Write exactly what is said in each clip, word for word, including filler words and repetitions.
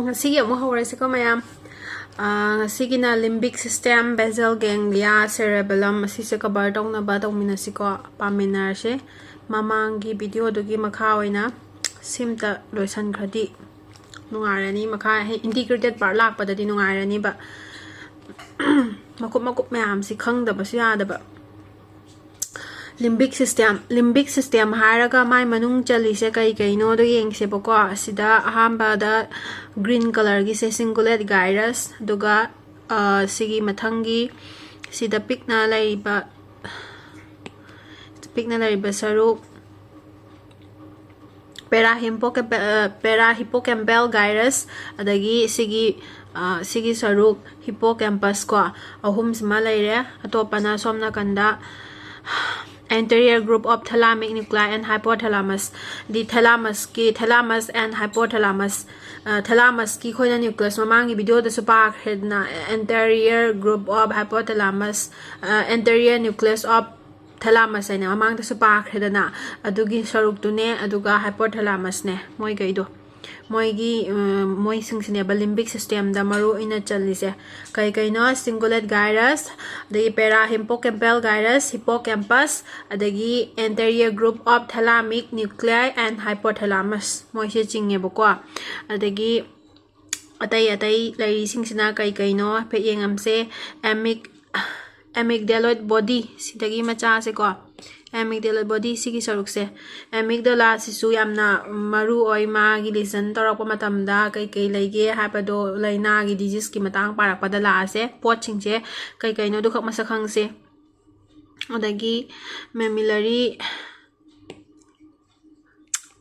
ꯉꯁꯤꯒꯤ ꯑꯃꯨꯛ ꯍꯧꯔꯁꯤꯀꯣ ꯃꯌꯥꯝ꯫ ꯑꯥ, ꯉꯁꯤꯒꯤꯅ limbic system, basal ganglia, cerebellum, ꯑꯁꯤꯁꯦ cover ꯇꯧꯅꯕ ꯇꯧꯃꯤꯟꯅꯁꯤꯀꯣ, ꯄꯥꯃꯤꯟꯅꯔꯁꯦ꯫ ꯃꯃꯥꯡꯒꯤ videoꯗꯨꯒꯤ ꯃꯈꯥ ꯑꯣꯏꯅ ꯁꯤꯝꯇ ꯂꯣꯏꯁꯟꯈ꯭ꯔꯗꯤ ꯅꯨꯡꯉꯥꯏꯔꯅꯤ꯫ ꯃꯈꯥ ꯍꯦꯛ integrated part ꯂꯥꯛꯄꯗꯗꯤ ꯅꯨꯡꯉꯥꯏꯔꯅꯤꯕ꯫ ꯃꯀꯨꯞ ꯃꯀꯨꯞ ꯃꯌꯥꯝꯁꯤ ꯈꯪꯗꯕꯁꯨ ꯌꯥꯗꯕ꯫ Limbic system, limbic system ꯍꯥꯏꯔꯒ ꯃꯥꯏ ꯃꯅꯨꯡ ꯆꯜꯂꯤꯁꯦ ꯀꯩ ꯀꯩꯅꯣꯗꯣ ꯌꯦꯡꯁꯦꯕꯀꯣ꯫ ꯑꯁꯤꯗ ꯑꯍꯥꯟꯕꯗ green colourꯒꯤꯁꯦ cingulate gyrus, ꯑꯗꯨꯒ, ꯑ, ꯁꯤꯒꯤ ꯃꯊꯪꯒꯤ ꯁꯤꯗ ꯄꯤꯛꯅ ꯂꯩꯔꯤꯕ, ꯄꯤꯛꯅ ꯂꯩꯔꯤꯕ ꯁꯔꯨꯛ, para hippocampal, para hippocampal gyrus, ꯑꯗꯒꯤ ꯁꯤꯒꯤ, ꯑ, ꯁꯤꯒꯤ ꯁꯔꯨꯛ hippocampus ꯀꯣ, ꯑꯍꯨꯝꯁꯤꯃ ꯂꯩꯔꯦ꯫ ꯑꯇꯣꯞꯄꯅ ꯁꯣꯝ ꯅꯥꯀꯟꯗ anterior group of thalamic nuclei and hypothalamus, D thalamusꯀꯤ, thalamus and hypothalamus, ꯑ, thalamusꯀꯤ ꯑꯩꯈꯣꯏꯅ nucleus ꯃꯃꯥꯡꯒꯤ videoꯗꯁꯨ ꯄꯥꯈ꯭ꯔꯦꯗꯅ, anterior group of hypothalamus, ꯑ, anterior nucleus of thalamus ꯍꯥꯏꯅ ꯃꯃꯥꯡꯗꯁꯨ ꯄꯥꯈ꯭ꯔꯦꯗꯅ, ꯑꯗꯨꯒꯤ ꯁꯔꯨꯛꯇꯨꯅꯦ, ꯑꯗꯨꯒ hypothalamusꯅꯦ ꯃꯣꯏꯈꯩꯗꯣ꯫ ꯃꯣꯏꯒꯤ, ꯎꯝ, ꯃꯣꯏꯁꯤꯡꯁꯤꯅꯦꯕ limbic systemꯗ ꯃꯔꯨ ꯑꯣꯏꯅ ꯆꯜꯂꯤꯁꯦ꯫ ꯀꯩ ꯀꯩꯅꯣ? Cingulate gyrus, ꯑꯗꯒꯤ para hippocampal gyrus, hippocampus, ꯑꯗꯒꯤ anterior group of thalamic nuclei and hypothalamus, ꯃꯣꯏꯁꯦ ꯆꯤꯡꯉꯦꯕꯀꯣ꯫ ꯑꯗꯒꯤ ꯑꯇꯩ ꯑꯇꯩ ꯂꯩꯔꯤꯁꯤꯡꯁꯤꯅ ꯀꯩ ꯀꯩꯅꯣ ꯍꯥꯏꯐꯦꯠ ꯌꯦꯡꯉꯝꯁꯦ꯫ Amyg-, amygdaloid body, ꯁꯤꯗꯒꯤ ꯃꯆꯥꯁꯦꯀꯣ, amygdaloid body, ꯁꯤꯒꯤ ꯁꯔꯨꯛꯁꯦ꯫ Amygdalaꯁꯤꯁꯨ ꯌꯥꯝꯅ ꯃꯔꯨ ꯑꯣꯏ, ꯃꯥꯒꯤ lesion ꯇꯧꯔꯛꯄ ꯃꯇꯝꯗ ꯀꯩ ꯀꯩ ꯂꯩꯒꯦ ꯍꯥꯏꯕꯗꯣ, ꯂꯥꯏꯅꯥꯒꯤ diseaseꯀꯤ ꯃꯇꯥꯡ ꯄꯥꯔꯛꯄꯗ ꯂꯥꯛꯑꯁꯦ꯫ ꯄꯣꯠꯁꯤꯡꯁꯦ ꯀꯩ ꯀꯩꯅꯣꯗꯨꯈꯛ ꯃꯁꯛ ꯈꯪꯁꯦ꯫ ꯑꯗꯒꯤ mammillary,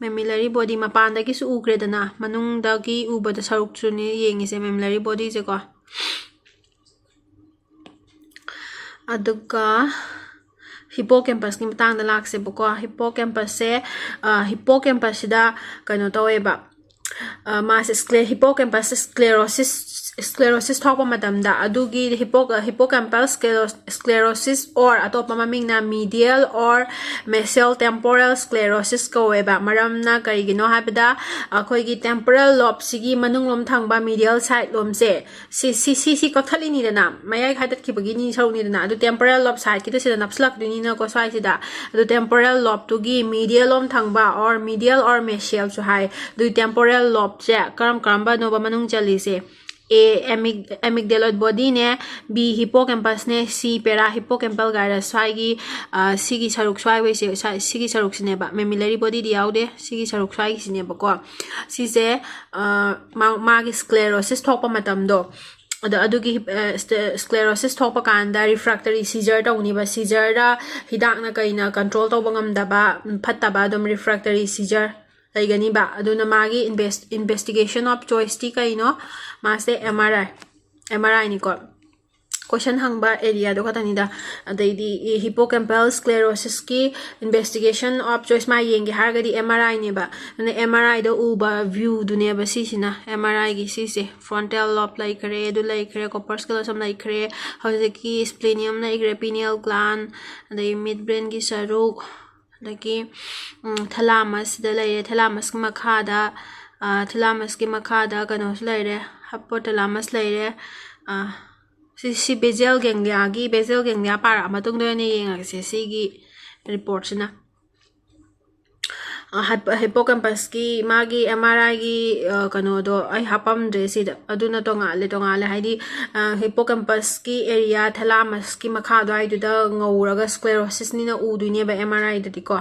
mammillary body ꯃꯄꯥꯟꯗꯒꯤꯁꯨ ꯎꯈ꯭ꯔꯦꯗꯅ, ꯃꯅꯨꯡꯗꯒꯤ ꯎꯕꯗ ꯁꯔꯨꯛꯁꯨꯅꯦ ꯌꯦꯡꯉꯤꯁꯦ mammillary bodyꯁꯦꯀꯣ꯫ ꯑꯗꯨꯒ hippocampusꯀꯤ ꯃꯇꯥꯡꯗ ꯂꯥꯛꯁꯦꯕꯀꯣ꯫ Hippocampusꯁꯦ, ꯑ, hippocampusꯁꯤꯗ ꯀꯩꯅꯣ ꯇꯧꯋꯦꯕ, ꯑ, ꯃꯥꯁꯦ scler-, hippocampus sclerosis, sclerosis ꯊꯣꯛꯄ ꯃꯇꯝꯗ ꯑꯗꯨꯒꯤ hippo hippocampal sclerosis or ꯑꯇꯣꯞꯄ ꯃꯃꯤꯡꯅ medial or mesial temporal sclerosis ꯀꯧꯋꯦꯕ꯫ ꯃꯔꯝꯅ ꯀꯔꯤꯒꯤꯅꯣ ꯍꯥꯏꯕꯗ ꯑꯩꯈꯣꯏꯒꯤ temporal lobe ꯁꯤꯒꯤ ꯃꯅꯨꯡꯂꯣꯝ ꯊꯪꯕ medial side ꯂꯣꯝꯁꯦ ꯁꯤ ꯁꯤ ꯁꯤ ꯁꯤ ꯀꯛꯊꯠꯂꯤꯅꯤꯗꯅ, ꯃꯌꯥꯏ ꯈꯥꯏꯗꯠꯈꯤꯕꯒꯤ ꯅꯤ ꯁꯔꯨꯛꯅꯤꯗꯅ꯫ ꯑꯗꯨ temporal lobe side ꯀꯤꯗꯨ ꯁꯤꯗ ꯅꯞꯁꯤꯜꯂꯛꯇꯣꯏꯅꯤꯅꯀꯣ ꯁ꯭ꯋꯥꯏꯁꯤꯗ꯫ ꯑꯗꯨ temporal lobe ꯇꯨꯒꯤ medial ꯂꯣꯝ ꯊꯪꯕ or medial or mesial ꯁꯨ ꯍꯥꯏ꯫ ꯑꯗꯨ temporal lobe ꯁꯦ ꯀꯔꯝ ꯀꯔꯝꯕꯅꯣꯕ ꯃꯅꯨꯡ ꯆꯜꯂꯤꯁꯦ? A amygdaloid body ꯅꯦ, B hippocampus ꯅꯦ, C para hippocampal gyrus ꯁ꯭ꯋꯥꯏꯒꯤ ꯁꯤꯒꯤ ꯁꯔꯨꯛ ꯁ꯭ꯋꯥꯏ ꯁ꯭ꯋꯥꯏ ꯁꯤꯒꯤ ꯁꯔꯨꯛꯁꯤꯅꯦꯕ꯫ Mammillary body ꯗꯤ ꯌꯥꯎꯗꯦ, ꯁꯤꯒꯤ ꯁꯔꯨꯛ ꯁ꯭ꯋꯥꯏꯒꯤꯁꯤꯅꯦꯕꯀꯣ꯫ ꯁꯤꯁꯦ ꯃꯥꯒꯤ sclerosis ꯊꯣꯛꯄ ꯃꯇꯝꯗꯣ ꯑꯗꯣ ꯑꯗꯨꯒꯤ sclerosis ꯊꯣꯛꯄ ꯀꯥꯟꯗ refractory seizure ꯇꯧꯅꯤꯕ꯫ Seizure ꯗ ꯍꯤꯗꯥꯛꯅ ꯀꯩꯅ control ꯇꯧꯕ ꯉꯝꯗꯕ, ꯐꯠꯇꯕ ꯑꯗꯨꯝ refractory seizure ꯂꯩꯒꯅꯤꯕ꯫ ꯑꯗꯨꯅ ꯃꯥꯒꯤ investigation of choice ꯇꯤ ꯀꯩꯅꯣ? ꯃꯥꯁꯦ M R I, M R I ꯅꯤꯀꯣ꯫ Question ꯍꯪꯕ area ꯗꯣ ꯈꯛꯇꯅꯤꯗ꯫ ꯑꯗꯩꯗꯤ hippocampal sclerosis ꯀꯤ investigation of choice ꯃꯥ ꯌꯦꯡꯒꯦ ꯍꯥꯏꯔꯒꯗꯤ M R I ꯅꯦꯕ꯫ ꯑꯗꯨꯅ M R I ꯗ ꯎꯕ view ꯗꯨꯅꯦꯕ ꯁꯤꯁꯤꯅ꯫ M R I ꯒꯤ ꯁꯤꯁꯦ frontal lobe ꯂꯩꯈ꯭ꯔꯦ, ꯑꯗꯨ ꯂꯩꯈ꯭ꯔꯦ, corpus callosum ꯂꯩꯈ꯭ꯔꯦ, ꯍꯧꯖꯤꯛꯀꯤ splenium ꯂꯩꯈ꯭ꯔꯦ, pineal gland, ꯑꯗꯩ midbrain ꯒꯤ ꯁꯔꯨꯛ, ꯑꯗꯒꯤ thalamus ꯁꯤꯗ ꯂꯩꯔꯦ, thalamus ꯀꯤ ꯃꯈꯥꯗ thalamus ꯀꯤ ꯃꯈꯥꯗ ꯀꯩꯅꯣꯁꯨ ꯂꯩꯔꯦ, hypothalamus ꯂꯩꯔꯦ꯫ ꯁꯤ ꯁꯤ basal ganglia ꯒꯤ, basal ganglia ꯄꯥꯔꯛꯑ ꯃꯇꯨꯡꯗ ꯑꯣꯏꯅ ꯌꯦꯡꯉꯒꯦꯁꯦ ꯁꯤꯒꯤ report ꯁꯤꯅ꯫ Hippocampus ꯀꯤ ꯃꯥꯒꯤ M R I ꯒꯤ ꯀꯩꯅꯣꯗꯣ ꯑꯩ ꯍꯥꯞꯄꯝꯗ꯭ꯔꯦ ꯁꯤꯗ, ꯑꯗꯨꯅ ꯇꯣꯉꯥꯜꯂꯦ, ꯇꯣꯉꯥꯜꯂꯦ ꯍꯥꯏꯗꯤ hippocampus ꯀꯤ area, thalamus ꯀꯤ ꯃꯈꯥ ꯑꯗꯨꯋꯥꯏꯗꯨꯗ ꯉꯧꯔꯒ sclerosis ꯅꯤꯅ ꯎꯗꯣꯏꯅꯦꯕ M R I ꯗꯗꯤꯀꯣ꯫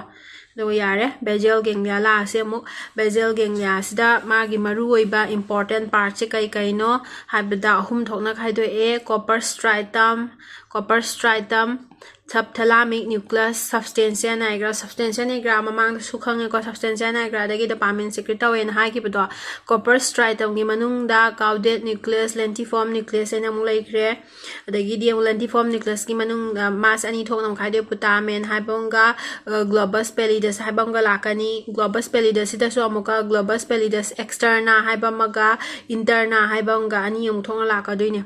ꯑꯗꯨꯒ ꯌꯥꯔꯦ, basal ganglia ꯂꯥꯛꯑꯁꯦ ꯑꯃꯨꯛ꯫ Basal ganglia ꯁꯤꯗ ꯃꯥꯒꯤ ꯃꯔꯨꯑꯣꯏꯕ important part ꯁꯦ ꯀꯩ ꯀꯩꯅꯣ ꯍꯥꯏꯕꯗ ꯑꯍꯨꯝ ꯊꯣꯛꯅ ꯈꯥꯏꯗꯣꯛꯑꯦ: corpus striatum, corpus striatum, subthalamic nucleus, substantia nigra, substantia nigra ꯃꯃꯥꯡꯗꯁꯨ ꯈꯪꯉꯦꯀꯣ, substantia nigra ꯗꯒꯤ dopamine secrete ꯇꯧꯋꯦꯅ ꯍꯥꯏꯈꯤꯕꯗꯣ꯫ Corpus striatum ꯒꯤ ꯃꯅꯨꯡꯗ caudate nucleus, lentiform nucleus ꯍꯥꯏꯅ ꯑꯃꯨꯛ ꯂꯩꯈ꯭ꯔꯦ꯫ ꯑꯗꯒꯤꯗꯤ ꯑꯃꯨꯛ lentiform nucleus ꯀꯤ ꯃꯅꯨꯡꯗ mass ꯑꯅꯤ ꯊꯣꯛꯅ ꯑꯃꯨꯛ ꯈꯥꯏꯗꯣꯛꯑꯦ, putamen ꯍꯥꯏꯕ ꯑꯃꯒ, ꯑ, globus pallidus ꯍꯥꯏꯕ ꯑꯃꯒ ꯂꯥꯛꯀꯅꯤ꯫ Globus pallidus ꯁꯤꯗꯁꯨ ꯑꯃꯨꯛꯀ globus pallidus externa ꯍꯥꯏꯕ ꯑꯃꯒ, interna ꯍꯥꯏꯕ ꯑꯃꯒ, ꯑꯅꯤ ꯑꯃꯨꯛ ꯊꯣꯛꯅ ꯂꯥꯛꯀꯗꯣꯏꯅꯦ꯫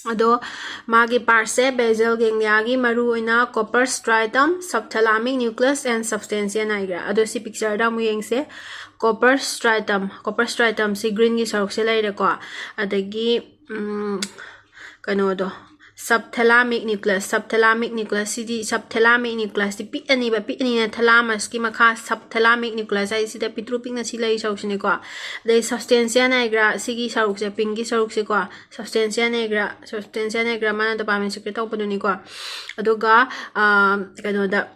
ꯑꯗꯣ ꯃꯥꯒꯤ parts ꯁꯦ basal ganglia ꯒꯤ ꯃꯔꯨ ꯑꯣꯏꯅ corpus striatum, subthalamic nucleus and substantia nigra꯫ ꯑꯗꯣ ꯁꯤ picture ꯗ ꯑꯃꯨꯛ ꯌꯦꯡꯁꯦ꯫ Corpus striatum, corpus striatum ꯁꯤ green ꯒꯤ ꯁꯔꯨꯛꯁꯦ ꯂꯩꯔꯦꯀꯣ꯫ ꯑꯗꯒꯤ, ꯎꯝ, ꯀꯩꯅꯣꯗꯣ, subthalamic nucleus, subthalamic nucleus ꯁꯤꯗꯤ, subthalamic nucleus ꯁꯤ ꯄꯤꯛꯑꯅꯤꯕ, ꯄꯤꯛꯑꯅꯤꯅ thalamus ꯀꯤ ꯃꯈꯥ, subthalamic nucleus ꯍꯥꯏꯁꯤꯗ ꯄꯤꯛꯇ꯭ꯔꯨ ꯄꯤꯛꯅ ꯁꯤ ꯂꯩ ꯁꯔꯨꯛꯁꯤꯅꯦꯀꯣ꯫ ꯑꯗꯩ substantia nigra ꯁꯤꯒꯤ ꯁꯔꯨꯛꯁꯦ, pink ꯀꯤ ꯁꯔꯨꯛꯁꯦꯀꯣ, substantia nigra, substantia nigra ꯃꯥꯅ dopamine secrete ꯇꯧꯕꯗꯨꯅꯤꯀꯣ꯫ ꯑꯗꯨꯒ, ꯑꯥ, ꯀꯩꯅꯣꯗ,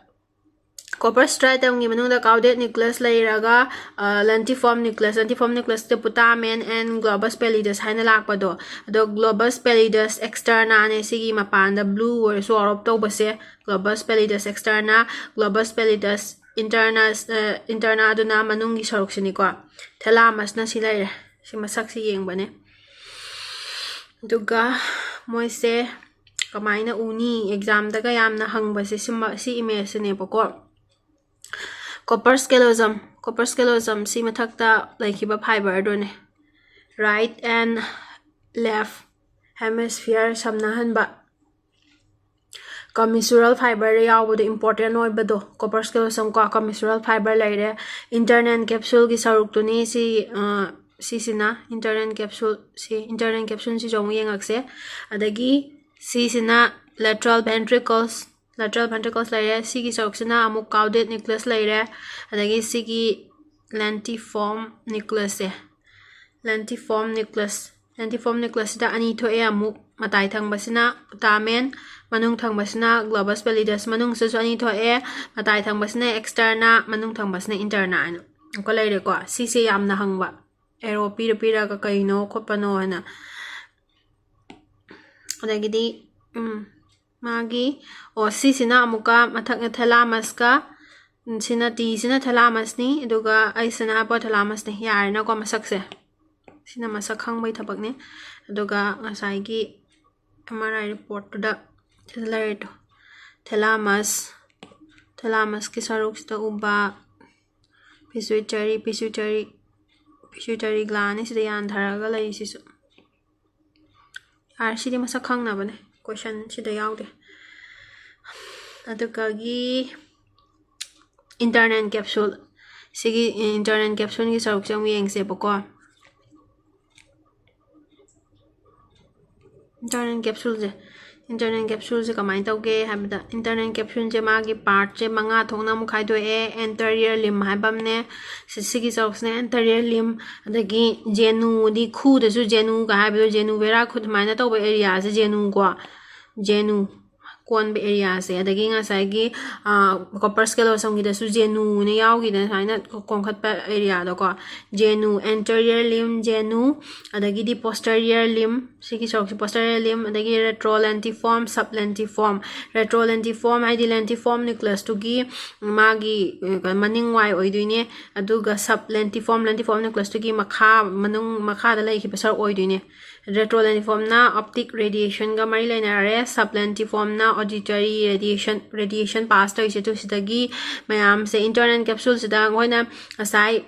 corpus striatum ꯒꯤ ꯃꯅꯨꯡꯗ caudate nucleus ꯂꯩꯔꯒ, ꯑꯥ, lentiform nucleus, lentiform nucleus ꯇ putamen and globus pallidus ꯍꯥꯏꯅ ꯂꯥꯛꯄꯗꯣ꯫ ꯑꯗꯣ globus pallidus externa ꯅꯦ ꯁꯤꯒꯤ ꯃꯄꯥꯟꯗ blue ꯑꯣꯏꯔꯁꯨ ꯋꯥꯔꯞ ꯇꯧꯕꯁꯦ, globus pallidus externa, globus pallidus interna, ꯑ, interna ꯑꯗꯨꯅ ꯃꯅꯨꯡꯒꯤ ꯁꯔꯨꯛꯁꯤꯅꯤꯀꯣ꯫ Thalamus ꯅ ꯁꯤ ꯂꯩꯔꯦ꯫ ꯁꯤ ꯃꯁꯛꯁꯤ ꯌꯦꯡꯕꯅꯦ꯫ ꯑꯗꯨꯒ ꯃꯣꯏꯁꯦ ꯀꯃꯥꯏꯅ ꯎꯅꯤ? Exam ꯗꯒ ꯌꯥꯝꯅ ꯍꯪꯕꯁꯦ ꯁꯤꯃ-, ꯁꯤ image ꯁꯤꯅꯦꯕꯀꯣ꯫ Corpus callosum, corpus callosum ꯁꯤ ꯃꯊꯛꯇ ꯂꯩꯈꯤꯕ fibre ꯗꯨꯅꯦ꯫ Right and left hemisphere ꯁꯝꯅꯍꯟꯕ꯫ Commissural fibre ꯗ ꯌꯥꯎꯕꯗꯣ, important ꯑꯣꯏꯕꯗꯣ, corpus callosum ꯀꯣ, commissural fibre ꯂꯩꯔꯦ꯫ Internal capsule ꯒꯤ ꯁꯔꯨꯛꯇꯨꯅꯤ ꯁꯤ, ꯑ, ꯁꯤꯁꯤꯅ internal capsule, ꯁꯤ internal capsule ꯁꯤꯁꯨ ꯑꯃꯨꯛ ꯌꯦꯡꯉꯛꯁꯦ꯫ ꯑꯗꯒꯤ ꯁꯤꯁꯤꯅ lateral ventricles, lateral ventricles ꯂꯩꯔꯦ꯫ ꯁꯤꯒꯤ ꯁꯔꯨꯛꯁꯤꯅ ꯑꯃꯨꯛ caudate nucleus ꯂꯩꯔꯦ꯫ ꯑꯗꯒꯤ ꯁꯤꯒꯤ lentiform nucleus ꯁꯦ, lentiform nucleus, lentiform nucleus ꯁꯤꯗ ꯑꯅꯤ ꯊꯣꯛꯑꯦ ꯑꯃꯨꯛ꯫ ꯃꯇꯥꯏ ꯊꯪꯕꯁꯤꯅ putamen, ꯃꯅꯨꯡ ꯊꯪꯕꯁꯤꯅ globus pallidus꯫ ꯃꯅꯨꯡꯁꯤꯗꯁꯨ ꯑꯅꯤ ꯊꯣꯛꯑꯦ, ꯃꯇꯥꯏ ꯊꯪꯕꯁꯤꯅ externa, ꯃꯅꯨꯡ ꯊꯪꯕꯁꯤꯅ interna ꯍꯥꯏꯅ ꯑꯃꯨꯛꯀ ꯂꯩꯔꯦꯀꯣ꯫ ꯁꯤꯁꯦ ꯌꯥꯝꯅ ꯍꯪꯕ, arrow ꯄꯤꯔ ꯄꯤꯔꯒ ꯀꯩꯅꯣ ꯈꯣꯠꯄꯅꯣ ꯍꯥꯏꯅ꯫ ꯑꯗꯒꯤꯗꯤ, ꯎꯝ, ꯃꯥꯒꯤ, ꯑꯣ, ꯁꯤꯁꯤꯅ ꯑꯃꯨꯛꯀ ꯃꯊꯛꯅ thalamus ꯀ, ꯎꯝ, ꯁꯤꯅ, T ꯁꯤꯅ thalamus ꯅꯤ, ꯑꯗꯨꯒ H ꯁꯤꯅ hypothalamus ꯅꯤ꯫ ꯌꯥꯔꯦꯅꯀꯣ ꯃꯁꯛꯁꯦ? ꯁꯤꯅ ꯃꯁꯛ ꯈꯪꯕꯒꯤ ꯊꯕꯛꯅꯤ꯫ ꯑꯗꯨꯒ ꯉꯁꯥꯏꯒꯤ M R I report ꯇꯨꯗ ꯁꯤꯗ ꯂꯩꯔꯦꯗꯣ, thalamus, thalamus ꯀꯤ ꯁꯔꯨꯛꯁꯤꯗ ꯎꯕ pituitary, pituitary, pituitary gland ꯅꯤ ꯁꯤꯗ ꯌꯥꯟꯊꯔꯒ ꯂꯩꯔꯤꯁꯤꯁꯨ꯫ ꯌꯥꯔꯦ, ꯁꯤꯗꯤ ꯃꯁꯛ ꯈꯪꯅꯕꯅꯦ, question ꯁꯤꯗ ꯌꯥꯎꯗꯦ꯫ ꯑꯗꯨꯒꯒꯤ internal capsule, ꯁꯤꯒꯤ internal capsule ꯒꯤ ꯁꯔꯨꯛꯁꯦ ꯑꯃꯨꯛ ꯌꯦꯡꯁꯦꯕꯀꯣ꯫ Internal capsule ꯁꯦ, internal capsule ꯁꯦ ꯀꯃꯥꯏꯅ ꯇꯧꯒꯦ ꯍꯥꯏꯕꯗ, internal capsule ꯁꯦ ꯃꯥꯒꯤ part ꯁꯦ ꯃꯉꯥ ꯊꯣꯛꯅ ꯑꯃꯨꯛ ꯈꯥꯏꯗꯣꯛꯑꯦ꯫ Anterior limb ꯍꯥꯏꯕ ꯑꯃꯅꯦ, ꯁꯤ-, ꯁꯤꯒꯤ ꯁꯔꯨꯛꯁꯤꯅ anterior limb, ꯑꯗꯒꯤ ꯖꯦꯅꯨꯗꯤ, ꯈꯨꯗꯁꯨ ꯖꯦꯅꯨꯒ ꯍꯥꯏꯕꯗꯣ, ꯖꯦꯅꯨ ꯕꯦꯔꯥ ꯈꯨꯠ ꯁꯨꯃꯥꯏꯅ ꯇꯧꯕ area ꯁꯦ ꯖꯦꯅꯨꯀꯣ, ꯖꯦꯅꯨ ꯀꯣꯟꯕ area ꯁꯦ, ꯑꯗꯒꯤ ꯉꯁꯥꯏꯒꯤ, ꯑꯥ, corpus callosum ꯒꯤꯗꯁꯨ ꯖꯦꯅꯨꯅ ꯌꯥꯎꯈꯤꯗꯅ, ꯁꯨꯃꯥꯏꯅ ꯀꯣꯟꯈꯠꯄ area ꯗꯣꯀꯣ, ꯖꯦꯅꯨ, anterior limb ꯖꯦꯅꯨ, ꯑꯗꯒꯤꯗꯤ posterior limb, ꯁꯤꯒꯤ ꯁꯔꯨꯛꯁꯤ posterior limb, ꯑꯗꯒꯤ retrolentiform, sublentiform꯫ Retrolentiform ꯍꯥꯏꯗꯤ lentiform nucleus ꯇꯨꯒꯤ ꯃꯥꯒꯤ, ꯑ, ꯃꯅꯤꯡ ꯋꯥꯏ ꯑꯣꯏꯗꯣꯏꯅꯦ, ꯑꯗꯨꯒ sublentiform, lentiform nucleus ꯇꯨꯒꯤ ꯃꯈꯥ, ꯃꯅꯨꯡ, ꯃꯈꯥꯗ ꯂꯩꯈꯤꯕ ꯁꯔꯨꯛ ꯑꯣꯏꯗꯣꯏꯅꯦ꯫ Retrolentiform ꯅ optic radiation ꯒ ꯃꯔꯤ ꯂꯩꯅꯔꯦ, sublentiform ꯅ auditory radiation, radiation pass ꯇꯧꯔꯤꯁꯦ꯫ ꯑꯗꯨ ꯁꯤꯗꯒꯤ ꯃꯌꯥꯝꯁꯦ internal capsule ꯁꯤꯗ ꯑꯩꯈꯣꯏꯅ ꯉꯁꯥꯏ